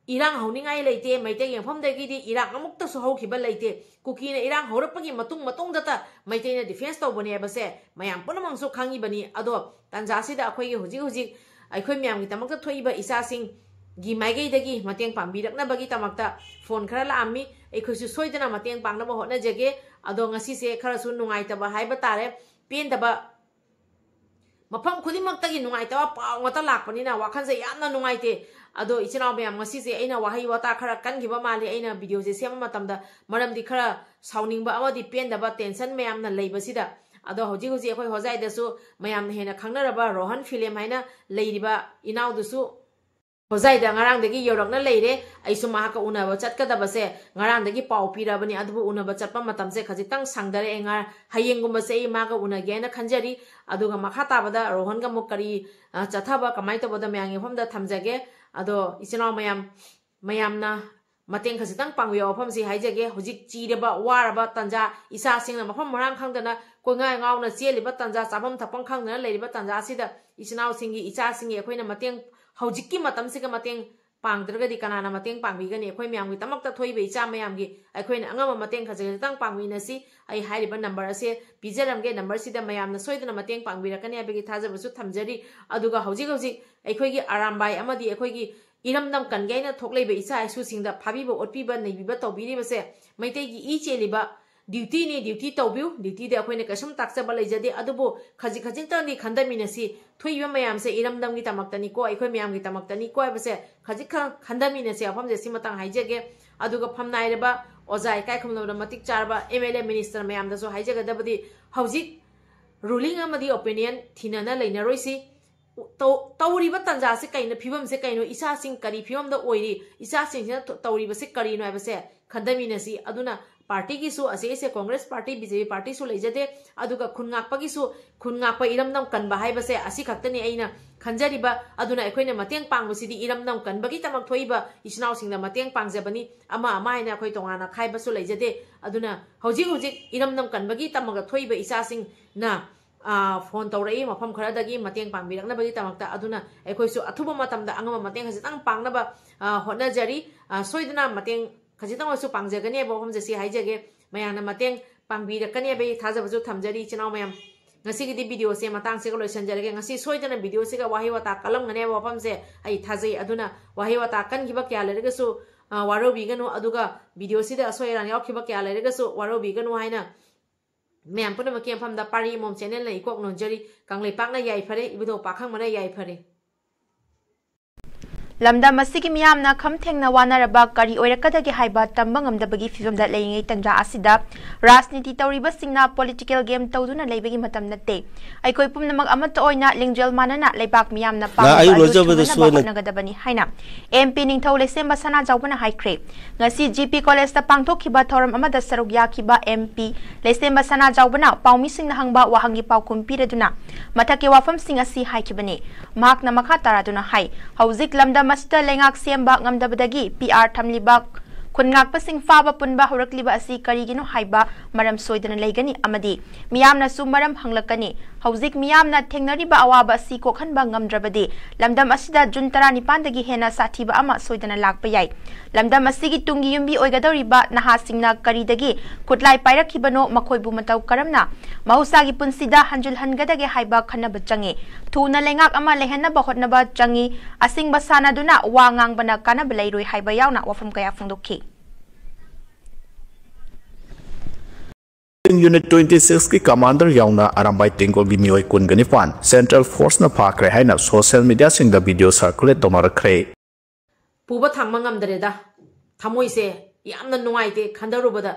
ꯏꯔꯥꯡ ꯍꯧꯅꯤꯡꯉꯥꯏ ꯂꯩꯇꯦ, ꯃꯩꯇꯩꯒꯤ ꯃꯐꯝꯗꯒꯤꯗꯤ ꯏꯔꯥꯡ ꯑꯃꯨꯛꯇꯁꯨ ꯍꯧꯈꯤꯕ ꯂꯩꯇꯦ꯫ ꯀꯨꯀꯤꯅ ꯏꯔꯥꯡ ꯍꯧꯔꯛꯄꯒꯤ ꯃꯇꯨꯡ ꯃꯇꯨꯡꯗꯇ ꯃꯩꯇꯩꯅ ꯗꯤꯐꯦꯟꯁ ꯇꯧꯕꯅꯦ ꯍꯥꯏꯕꯁꯦ ꯃꯌꯥꯝ ꯄꯨꯝꯅꯃꯛꯁꯨ ꯈꯪꯉꯤꯕꯅꯤ꯫ ꯑꯗꯣ ꯇꯥꯟꯖꯥꯁꯤꯗ ꯑꯩꯈꯣꯏꯒꯤ ꯍꯧꯖꯤꯛ ꯍꯧꯖꯤꯛ ꯑꯩꯈꯣꯏ ꯃꯌꯥꯝꯒꯤꯗꯃꯛꯇ ꯊꯣꯛꯏꯕ ꯏꯆꯥꯁꯤꯡꯒꯤ ꯃꯥꯏꯀꯩꯗꯒꯤ ꯃꯇꯦꯡ ꯄꯥꯡꯕꯤꯔꯛꯅꯕꯒꯤꯗꯃꯛꯇ ꯐꯣꯟ ꯈꯔ ꯂꯥꯛꯑꯝꯃꯤ꯫ ꯑꯩꯈꯣꯏꯁꯨ ꯁꯣꯏꯗꯅ ꯃꯇꯦꯡ ꯄꯥꯡꯅꯕ ꯍꯣꯠꯅꯖꯒꯦ꯫ ꯑꯗꯣ ꯉꯁꯤꯁꯦ ꯈꯔꯁꯨ ꯅꯨꯡꯉꯥꯏꯇꯕ ꯍꯥꯏꯕ ꯇꯥꯔꯦ, ꯄꯦꯟꯗꯕ, ꯃꯐꯝ ꯈꯨꯗꯤꯡꯃꯛꯇꯒꯤ ꯅꯨꯡꯉꯥꯏꯇꯕ ꯄꯥꯎ ꯉꯥꯛꯇ ꯂꯥꯛꯄꯅꯤꯅ ꯋꯥꯈꯜꯁꯦ ꯌꯥꯝꯅ ꯅꯨꯡꯉꯥꯏꯇꯦ꯫ ꯑꯗꯣ ꯏꯆꯤꯟ ꯏꯅꯥꯎ ꯃꯌꯥꯝ, ꯉꯁꯤꯁꯦ ꯑꯩꯅ ꯋꯥꯍꯩ ꯋꯥꯇꯥ ꯈꯔ ꯀꯟꯈꯤꯕ ꯃꯥꯜꯂꯤ ꯑꯩꯅ videoꯁꯦ ꯁꯦꯝꯕ ꯃꯇꯝꯗ, ꯃꯔꯝꯗꯤ ꯈꯔ ꯁꯥꯎꯅꯤꯡꯕ ꯑꯃꯗꯤ ꯄꯦꯟꯗꯕ tension ꯃꯌꯥꯝꯅ ꯂꯩꯕꯁꯤꯗ꯫ ꯑꯗꯣ ꯍꯧꯖꯤꯛ ꯍꯧꯖꯤꯛ ꯑꯩꯈꯣꯏ ꯍꯣꯖꯥꯏꯗꯁꯨ ꯃꯌꯥꯝꯅ ꯍꯦꯟꯅ ꯈꯪꯅꯔꯕ ꯔꯣꯍꯟ ꯐꯤꯂꯦꯝ ꯍꯥꯏꯅ ꯂꯩꯔꯤꯕ ꯏꯅꯥꯎꯗꯨꯁꯨ ꯍꯣꯖꯥꯏꯗ ꯉꯔꯥꯡꯗꯒꯤ ꯌꯧꯔꯛꯅ ꯂꯩꯔꯦ꯫ ꯑꯩꯁꯨ ꯃꯍꯥꯛꯀ ꯎꯅꯕ ꯆꯠꯀꯗꯕꯁꯦ ꯉꯔꯥꯡꯗꯒꯤ ꯄꯥꯎ ꯄꯤꯔꯕꯅꯤ, ꯑꯗꯨꯕꯨ ꯎꯅꯕ ꯆꯠꯄ ꯃꯇꯝꯁꯦ ꯈꯖꯤꯛꯇꯪ ꯁꯪꯗꯔꯦ꯫ ꯑꯩ ꯉꯥ-, ꯍꯌꯦꯡꯒꯨꯝꯕꯁꯦ ꯑꯩ ꯃꯥꯒ ꯎꯅꯒꯦ ꯍꯥꯏꯅ ꯈꯟꯖꯔꯤ꯫ ꯑꯗꯨꯒ ꯃꯈꯥ ꯇꯥꯕꯗ ꯔꯣꯍꯟꯒ ꯑꯃꯨꯛ ꯀꯔꯤ, ꯑ, ꯆꯠꯊꯕ ꯀꯃꯥꯏꯅ ꯇꯧꯕꯗ ꯃꯌꯥꯝꯒꯤ ꯃꯐꯝꯗ ꯊꯝꯖꯒꯦ꯫ ꯑꯗꯣ ꯏꯆꯤꯟ ꯏꯅꯥꯎ ꯃꯌꯥꯝ, ꯃꯌꯥꯝꯅ ꯃꯇꯦꯡ ꯈꯖꯤꯛꯇꯪ ꯄꯥꯡꯕꯤꯌꯣ꯫ ꯋꯥꯐꯝꯁꯤ ꯍꯥꯏꯖꯒꯦ, ꯍꯧꯖꯤꯛ ꯆꯤꯔꯕ ꯋꯥꯔꯕ ꯇꯟꯖꯥ, ꯏꯆꯥꯁꯤꯡꯅ ꯃꯐꯝ ꯃꯔꯥꯡ ꯈꯪꯗꯅ ꯀꯣꯏꯉꯥꯏ ꯉꯥꯎꯅ ꯆꯦꯜꯂꯤꯕ ꯇꯟꯖꯥ, ꯆꯥꯐꯝ ꯊꯛꯐꯝ ꯈꯪꯗꯅ ꯂꯩꯔꯤꯕ ꯇꯟꯖꯥꯁꯤꯗ ꯏꯆꯤꯟ ꯏꯅꯥꯎꯁꯤꯡꯒꯤ, ꯏꯆꯥꯁꯤꯡꯒꯤ ꯑꯩꯈꯣꯏꯅ ꯃꯇꯦꯡ, ꯍꯧꯖꯤꯛꯀꯤ ꯃꯇꯝꯁꯤꯒ ꯃꯇꯦꯡ ꯄꯥꯡꯗ꯭ꯔꯒꯗꯤ ꯀꯅꯥꯅ ꯃꯇꯦꯡ ꯄꯥꯡꯕꯤꯒꯅꯤ? ꯑꯩꯈꯣꯏ ꯃꯌꯥꯝꯒꯤꯗꯃꯛꯇ ꯊꯣꯛꯏꯕ ꯏꯆꯥ ꯃꯌꯥꯝꯒꯤ ꯑꯩꯈꯣꯏꯅ ꯑꯉꯝꯕ ꯃꯇꯦꯡ ꯈꯖꯤꯛ ꯈꯖꯤꯛꯇꯪ ꯄꯥꯡꯃꯤꯟꯅꯁꯤ꯫ ꯑꯩ ꯍꯥꯏꯔꯤꯕ number ꯑꯁꯦ ꯄꯤꯖꯔꯝꯒꯦ, number ꯁꯤꯗ ꯃꯌꯥꯝꯅ ꯁꯣꯏꯗꯅ ꯃꯇꯦꯡ ꯄꯥꯡꯕꯤꯔꯛꯀꯅꯤ ꯍꯥꯏꯕꯒꯤ ꯊꯥꯖꯕꯁꯨ ꯊꯝꯖꯔꯤ꯫ ꯑꯗꯨꯒ ꯍꯧꯖꯤꯛ ꯍꯧꯖꯤꯛ ꯑꯩꯈꯣꯏꯒꯤ ꯑꯔꯥꯝꯕꯥꯏ ꯑꯃꯗꯤ ꯑꯩꯈꯣꯏꯒꯤ ꯏꯔꯝꯗꯝ ꯀꯟꯒꯦ ꯍꯥꯏꯅ ꯊꯣꯛꯂꯛꯏꯕ ꯏꯆꯥ ꯏꯁꯨꯁꯤꯡꯗ ꯐꯥꯕꯤꯕ, ꯑꯣꯠꯄꯤꯕ, ꯅꯩꯕꯤꯕ ꯇꯧꯕꯤꯔꯤꯕꯁꯦ ꯃꯩꯇꯩꯒꯤ ꯏ ꯆꯦꯜꯂꯤꯕ duty ꯅꯤ, duty ꯇꯧꯕꯤꯌꯨ꯫ Duty ꯗ ꯑꯩꯈꯣꯏꯅ ꯀꯩꯁꯨꯝ ꯇꯥꯛꯆꯕ ꯂꯩꯖꯗꯦ, ꯑꯗꯨꯕꯨ ꯈꯖꯤꯛ ꯈꯖꯤꯛꯇꯪꯗꯤ ꯈꯟꯊꯃꯤꯟꯅꯁꯤ꯫ ꯊꯣꯛꯏꯕ ꯃꯌꯥꯝꯁꯦ ꯏꯔꯝꯗꯝꯒꯤꯗꯃꯛꯇꯅꯤꯀꯣ, ꯑꯩꯈꯣꯏ ꯃꯌꯥꯝꯒꯤꯗꯃꯛꯇꯅꯤꯀꯣ ꯍꯥꯏꯕꯁꯦ ꯈꯖꯤꯛ ꯈ-, ꯈꯟꯊꯃꯤꯟꯅꯁꯤ꯫ ꯋꯥꯐꯝꯁꯦ ꯁꯤꯃꯇꯪ ꯍꯥꯏꯖꯒꯦ꯫ ꯑꯗꯨꯒ ꯐꯝꯅꯥꯏꯔꯕ ꯑꯣꯖꯥ ꯏꯀꯥꯏ ꯈꯨꯝꯅꯕ ꯃꯇꯤꯛ ꯆꯥꯔꯕ M L A minister ꯃꯌꯥꯝꯗꯁꯨ ꯍꯥꯏꯖꯒꯗꯕꯗꯤ, ꯍꯧꯖꯤꯛ ruling ꯑꯃꯗꯤ opinion ꯊꯤꯅꯅ ꯂꯩꯅꯔꯣꯏꯁꯤ꯫ ꯇꯧ-, ꯇꯧꯔꯤꯕ ꯇꯟꯖꯥꯁꯤ ꯀꯩꯅꯣ, ꯐꯤꯕꯝꯁꯦ ꯀꯩꯅꯣ, ꯏꯆꯥꯁꯤꯡ ꯀꯔꯤ ꯐꯤꯕꯝꯗ ꯑꯣꯏꯔꯤ, ꯏꯆꯥꯁꯤꯡꯁꯤꯅ ꯇ-, ꯇꯧꯔꯤꯕꯁꯤ ꯀꯔꯤꯅꯣ ꯍꯥꯏꯕꯁꯦ ꯈꯟꯊꯃꯤꯟꯅꯁꯤ꯫ ꯑꯗꯨꯅ party ꯒꯤꯁꯨ, ꯑꯁꯤ ꯑꯩꯁꯦ Congress party, B J P party ꯁꯨ ꯂꯩꯖꯗꯦ, ꯑꯗꯨꯒ ꯈꯨꯟ ꯉꯥꯛꯄꯒꯤꯁꯨ, ꯈꯨꯟ ꯉꯥꯛꯄ ꯏꯔꯝꯗꯝ ꯀꯟꯕ ꯍꯥꯏꯕꯁꯦ ꯑꯁꯤ ꯈꯛꯇꯅꯤ ꯑꯩꯅ ꯈꯟꯖꯔꯤꯕ꯫ ꯑꯗꯨꯅ ꯑꯩꯈꯣꯏꯅ ꯃꯇꯦꯡ ꯄꯥꯡꯕꯁꯤꯗꯤ ꯏꯔꯝꯗꯝ ꯀꯟꯕꯒꯤꯗꯃꯛ ꯊꯣꯛꯏꯕ ꯏꯆꯤꯟ ꯏꯅꯥꯎꯁꯤꯡꯗ ꯃꯇꯦꯡ ꯄꯥꯡꯖꯕꯅꯤ꯫ ꯑꯃ ꯑꯃ ꯍꯥꯏꯅ ꯑꯩꯈꯣꯏ ꯇꯣꯉꯥꯟꯅ ꯈꯥꯏꯕꯁꯨ ꯂꯩꯖꯗꯦ꯫ ꯑꯗꯨꯅ ꯍꯧꯖꯤꯛ ꯍꯧꯖꯤꯛ ꯏꯔꯝꯗꯝ ꯀꯟꯕꯒꯤꯗꯃꯛꯇ ꯊꯣꯛꯏꯕ ꯏꯆꯥꯁꯤꯡꯅ, ꯑ, phone ꯇꯧꯔꯛꯏ ꯃꯐꯝ ꯈꯔꯗꯒꯤ ꯃꯇꯦꯡ ꯄꯥꯡꯕꯤꯔꯛꯅꯕꯒꯤꯗꯃꯛꯇ꯫ ꯑꯗꯨꯅ ꯑꯩꯈꯣꯏꯁꯨ ꯑꯊꯨꯕ ꯃꯇꯝꯗ ꯑꯉꯝꯕ ꯃꯇꯦꯡ ꯈꯖꯤꯛꯇꯪ ꯄꯥꯡꯅꯕ, ꯑ, ꯍꯣꯠꯅꯖꯔꯤ꯫ ꯑ, ꯁꯣꯏꯗꯅ ꯃꯇꯦꯡ ꯈꯖꯤꯛꯇꯪ ꯑꯣꯏꯔꯁꯨ ꯄꯥꯡꯖꯒꯅꯤ ꯍꯥꯏꯕ ꯋꯥꯐꯝꯁꯦ ꯁꯤ ꯍꯥꯏꯖꯒꯦ꯫ ꯃꯌꯥꯝꯅ ꯃꯇꯦꯡ ꯄꯥꯡꯕꯤꯔꯛꯀꯅꯤ ꯍꯥꯏꯕꯒꯤ ꯊꯥꯖꯕꯁꯨ ꯊꯝꯖꯔꯤ꯫ ꯏꯆꯤꯟ ꯏꯅꯥꯎ ꯃꯌꯥꯝ, ꯉꯁꯤꯒꯤꯗꯤ video ꯁꯦ ꯃꯇꯥꯡꯁꯤꯒ ꯂꯣꯏꯁꯤꯟꯖꯔꯒꯦ꯫ ꯉꯁꯤ ꯁꯣꯏꯗꯅ video ꯁꯤꯒ ꯋꯥꯍꯩ ꯋꯥꯇꯥ ꯀꯜꯂꯝꯒꯅꯤ ꯍꯥꯏꯕ ꯋꯥꯐꯝꯁꯦ ꯑꯩ ꯊꯥꯖꯩ꯫ ꯑꯗꯨꯅ ꯋꯥꯍꯩ ꯋꯥꯇꯥ ꯀꯟꯈꯤꯕ ꯀꯌꯥ ꯂꯩꯔꯒꯁꯨ, ꯑ, ꯋꯥꯔꯧꯕꯤꯒꯅꯨ꯫ ꯑꯗꯨꯒ video ꯁꯤꯗ ꯑꯁꯣꯏ ꯑꯔꯥꯟ ꯌꯥꯎꯈꯤꯕ ꯀꯌꯥ ꯂꯩꯔꯒꯁꯨ ꯋꯥꯔꯧꯕꯤꯒꯅꯨ ꯍꯥꯏꯅ ꯃꯌꯥꯝ ꯄꯨꯝꯅꯃꯛꯀꯤ ꯃꯐꯝꯗ ꯄꯥꯔꯤ ꯑꯃꯣꯝ channel ꯅ ꯏꯀꯣꯛ ꯅꯣꯟꯖꯔꯤ꯫ ꯀꯪꯂꯩꯄꯥꯛꯅ ꯌꯥꯏꯐꯔꯦ, ꯏꯕꯨꯙꯧ ꯄꯥꯈꯪꯕꯅ ꯌꯥꯏꯐꯔꯦ꯫ ꯂꯝꯗꯝ ꯑꯁꯤꯒꯤ ꯃꯤꯌꯥꯝꯅ ꯈꯝ ꯊꯦꯡꯅ ꯋꯥꯅꯔꯕ ꯀꯔꯤ ꯑꯣꯏꯔꯛꯀꯗꯒꯦ ꯍꯥꯏꯕ ꯇꯝꯕ ꯉꯝꯗꯕꯒꯤ ꯐꯤꯕꯝꯗ ꯂꯩꯔꯤꯉꯩ ꯇꯟꯖꯥ ꯑꯁꯤꯗ ꯔꯥꯖꯅꯤꯇꯤ ꯇꯧꯔꯤꯕꯁꯤꯡꯅ political game ꯇꯧꯗꯨꯅ ꯂꯩꯕꯒꯤ ꯃꯇꯝ ꯅꯠꯇꯦ꯫ ꯑꯩꯈꯣꯏ ꯄꯨꯝꯅꯃꯛ ꯑꯃꯠꯇ ꯑꯣꯏꯅ ꯂꯤꯡꯖꯦꯜ ꯃꯥꯟꯅꯅ ꯂꯩꯕꯥꯛ ꯃꯤꯌꯥꯝꯅ ꯄꯥꯝꯂꯤꯕ ꯑꯌꯨꯛ ꯑꯗꯨ ꯂꯣꯏꯖꯕꯗ ꯊꯨꯡꯅꯅꯕ ꯁꯣꯏꯅ ꯍꯣꯠꯅꯒꯗꯕꯅꯤ ꯍꯥꯏꯅ MP ꯅꯤꯡꯊꯧ ꯂꯩꯁꯦꯝꯕ ꯁꯅꯥꯖꯥꯎꯕꯅ ꯍꯥꯏꯈ꯭ꯔꯦ꯫ ꯉꯁꯤ GP College ꯇ ꯄꯥꯡꯊꯣꯛꯈꯤꯕ ꯊꯧꯔꯝ ꯑꯃꯗ ꯁꯔꯨꯛ ꯌꯥꯈꯤꯕ MP ꯂꯩꯁꯦꯝꯕ ꯁꯅꯥꯖꯥꯎꯕꯅ ꯄꯥꯎꯃꯤꯁꯤꯡꯅ ꯍꯪꯕ ꯋꯥꯍꯪꯒꯤ ꯄꯥꯎꯈꯨꯝ ꯄꯤꯔꯗꯨꯅ ꯃꯊꯛꯀꯤ ꯋꯥꯐꯝꯁꯤꯡ ꯑꯁꯤ ꯍꯥꯏꯈꯤꯕꯅꯤ꯫ ꯃꯍꯥꯛꯅ ꯃꯈꯥ ꯇꯥꯔꯗꯨꯅ ꯍꯥꯏ, ꯍꯧꯖꯤꯛ ꯂꯝꯗꯝ ꯑꯁꯤꯗ ꯂꯩꯉꯥꯛ ꯁꯦꯝꯕ ꯉꯝꯗꯕꯗꯒꯤ PR ꯊꯝꯂꯤꯕ ꯈꯨꯟ ꯉꯥꯛꯄꯁꯤꯡ ꯐꯥꯕ ꯄꯨꯟꯕ ꯍꯧꯔꯛꯂꯤꯕ ꯑꯁꯤ ꯀꯔꯤꯒꯤꯅꯣ ꯍꯥꯏꯕ ꯃꯔꯝ ꯁꯣꯏꯗꯅ ꯂꯩꯒꯅꯤ ꯑꯃꯗꯤ ꯃꯤꯌꯥꯝꯅꯁꯨ ꯃꯔꯝ ꯍꯪꯂꯛꯀꯅꯤ꯫ ꯍꯧꯖꯤꯛ ꯃꯤꯌꯥꯝꯅ ꯊꯦꯡꯅꯔꯤꯕ ꯑꯋꯥꯕ ꯑꯁꯤ ꯀꯣꯛꯍꯟꯕ ꯉꯝꯗ꯭ꯔꯕꯗꯤ ꯂꯝꯗꯝ ꯑꯁꯤꯗ June ꯇꯔꯥꯅꯤꯄꯥꯟꯗꯒꯤ ꯍꯦꯟꯅ ꯁꯥꯊꯤꯕ ꯑꯃ ꯁꯣꯏꯗꯅ ꯂꯥꯛꯄ ꯌꯥꯏ꯫ ꯂꯝꯗꯝ ꯑꯁꯤꯒꯤ ꯇꯨꯡꯒꯤ ꯌꯨꯝꯕꯤ ꯑꯣꯏꯒꯗꯧꯔꯤꯕ ꯅꯍꯥꯁꯤꯡꯅ ꯀꯔꯤꯗꯒꯤ ꯈꯨꯠꯂꯥꯏ ꯄꯥꯏꯔꯛꯈꯤꯕꯅꯣ, ꯃꯈꯣꯏꯕꯨ ꯃꯇꯧ ꯀꯔꯝꯅ ꯃꯍꯧꯁꯥꯒꯤ ꯄꯨꯟꯁꯤꯗ ꯍꯟꯖꯤꯜꯍꯟꯒꯗꯒꯦ ꯍꯥꯏꯕ ꯈꯟꯅꯕ ꯆꯪꯏ꯫ ꯊꯨꯅ ꯂꯩꯉꯥꯛ ꯑꯃ ꯂꯩꯍꯟꯅꯕ ꯍꯣꯠꯅꯕ ꯆꯪꯏ꯫ ꯑꯁꯤꯡꯕ ꯁꯥꯟꯅꯗꯨꯅ ꯋꯥ ꯉꯥꯡꯕꯅ ꯀꯥꯟꯅꯕ ꯂꯩꯔꯣꯏ ꯍꯥꯏꯕ ꯌꯥꯎꯅ ꯋꯥꯐꯝ ꯀꯌꯥ ꯐꯣꯡꯗꯣꯛꯈꯤ꯫ Unit twenty six ꯀꯤ commander ꯌꯥꯎꯅ ꯑꯔꯥꯝꯕꯥꯏ ꯇꯦꯡꯒꯣꯜꯒꯤ ꯃꯤꯑꯣꯏ ꯀꯨꯟꯒ ꯅꯤꯄꯥꯟ Central Force ꯅ ꯐꯥꯈ꯭ꯔꯦ ꯍꯥꯏꯅ social media ꯁꯤꯡꯗ video circulate ꯇꯧꯅꯔꯛꯈ꯭ꯔꯦ꯫ ꯄꯨꯕ ꯊꯥꯡꯕ ꯉꯝꯗ꯭ꯔꯦꯗ꯫ ꯊꯃꯣꯏꯁꯦ ꯌꯥꯝꯅ ꯅꯨꯡꯉꯥꯏꯇꯦ ꯈꯟꯊꯔꯨꯕꯗ꯫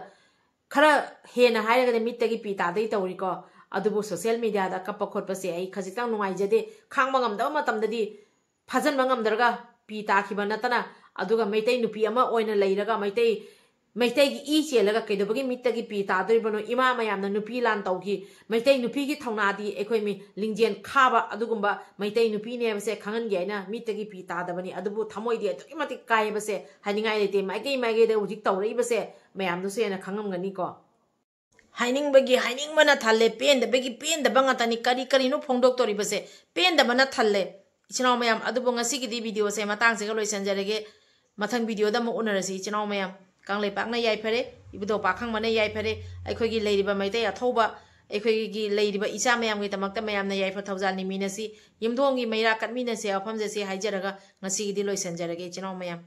ꯈꯔ ꯍꯦꯟꯅ ꯍꯥꯏꯔꯒꯗꯤ ꯃꯤꯠꯇꯒꯤ ꯄꯤ ꯇꯥꯗꯩ ꯇꯧꯔꯤꯀꯣ꯫ ꯑꯗꯨꯕꯨ social media ꯗ ꯀꯞꯄ ꯈꯣꯠꯄꯁꯦ ꯑꯩ ꯈꯖꯤꯛꯇꯪ ꯅꯨꯡꯉꯥꯏꯖꯗꯦ꯫ ꯈꯥꯡꯕ ꯉꯝꯗꯕ ꯃꯇꯝꯗꯗꯤ ꯐꯥꯖꯤꯟꯕ ꯉꯝꯗ꯭ꯔꯒ ꯄꯤ ꯇꯥꯈꯤꯕ ꯅꯠꯇꯅ, ꯑꯗꯨꯒ ꯃꯩꯇꯩ ꯅꯨꯄꯤ ꯑꯃ ꯑꯣꯏꯅ ꯂꯩꯔꯒ ꯃꯩꯇꯩ, ꯃꯩꯇꯩꯒꯤ ꯏ ꯆꯦꯜꯂꯒ ꯀꯩꯗꯧꯕꯒꯤ ꯃꯤꯠꯇꯒꯤ ꯄꯤ ꯇꯥꯗꯣꯔꯤꯕꯅꯣ? ꯏꯃꯥ ꯃꯌꯥꯝꯅ ꯅꯨꯄꯤ ꯂꯥꯟ ꯇꯧꯈꯤ, ꯃꯩꯇꯩ ꯅꯨꯄꯤꯒꯤ ꯊꯧꯅꯥꯗꯤ ꯑꯩꯈꯣꯏ ꯃꯤ ꯂꯤꯡꯖꯦꯜ ꯈꯥꯕ ꯑꯗꯨꯒꯨꯝꯕ ꯃꯩꯇꯩ ꯅꯨꯄꯤꯅꯦ ꯍꯥꯏꯕꯁꯦ ꯈꯪꯍꯟꯒꯦ ꯍꯥꯏꯅ ꯃꯤꯠꯇꯒꯤ ꯄꯤ ꯇꯥꯗꯕꯅꯤ꯫ ꯑꯗꯨꯕꯨ ꯊꯃꯣꯏꯗꯤ ꯑꯗꯨꯛꯀꯤ ꯃꯇꯤꯛ ꯀꯥꯏ ꯍꯥꯏꯕꯁꯦ ꯍꯥꯏꯅꯤꯡꯉꯥꯏ ꯂꯩꯇꯦ꯫ ꯃꯥꯏꯀꯩ ꯃꯥꯏꯀꯩꯗ ꯍꯧꯖꯤꯛ ꯇꯧꯔꯛꯏꯕꯁꯦ ꯃꯌꯥꯝꯅꯁꯨ ꯍꯦꯟꯅ ꯈꯪꯉꯝꯒꯅꯤꯀꯣ꯫ ꯍꯥꯏꯅꯤꯡꯕꯒꯤ ꯍꯥꯏꯅꯤꯡꯕꯅ ꯊꯜꯂꯦ, ꯄꯦꯟꯗꯕꯒꯤ ꯄꯦꯟꯗꯕ ꯉꯥꯛꯇꯅꯤ꯫ ꯀꯔꯤ ꯀꯔꯤꯅꯣ ꯐꯣꯡꯗꯣꯛꯇꯣꯔꯤꯕꯁꯦ? ꯄꯦꯟꯗꯕꯅ ꯊꯜꯂꯦ꯫ ꯏꯆꯤꯟ ꯏꯅꯥꯎ ꯃꯌꯥꯝ, ꯑꯗꯨꯕꯨ ꯉꯁꯤꯒꯤꯗꯤ video ꯁꯦ ꯃꯇꯥꯡꯁꯤꯒ ꯂꯣꯏꯁꯤꯟꯖꯔꯒꯦ꯫ ꯃꯊꯪ video ꯗ ꯑꯃꯨꯛ ꯎꯅꯔꯁꯤ ꯏꯆꯤꯟ ꯏꯅꯥꯎ ꯃꯌꯥꯝ꯫ ꯀꯪꯂꯩꯄꯥꯛꯅ ꯌꯥꯏꯐꯔꯦ, ꯏꯕꯨꯙꯧ ꯄꯥꯈꯪꯕꯅ ꯌꯥꯏꯐꯔꯦ꯫ ꯑꯩꯈꯣꯏꯒꯤ ꯂꯩꯔꯤꯕ ꯃꯩꯇꯩ ꯑꯊꯧꯕ, ꯑꯩꯈꯣꯏꯒꯤ ꯂꯩꯔꯤꯕ ꯏꯆꯥ ꯃꯌꯥꯝꯒꯤꯗꯃꯛꯇ ꯃꯌꯥꯝꯅ ꯌꯥꯏꯐ ꯊꯧꯖꯥꯜ ꯅꯤꯃꯤꯟꯅꯁꯤ, ꯌꯨꯝꯊꯣꯡꯒꯤ ꯃꯩꯔꯥ ꯀꯠꯃꯤꯟꯅꯁꯤ ꯋꯥꯐꯝꯁꯦ ꯁꯤ ꯍꯥꯏꯖꯔꯒ ꯉꯁꯤꯒꯤꯗꯤ ꯂꯣꯏꯁꯤꯟꯖꯔꯒꯦ ꯏꯆꯤꯟ ꯏꯅꯥꯎ ꯃꯌꯥꯝ꯫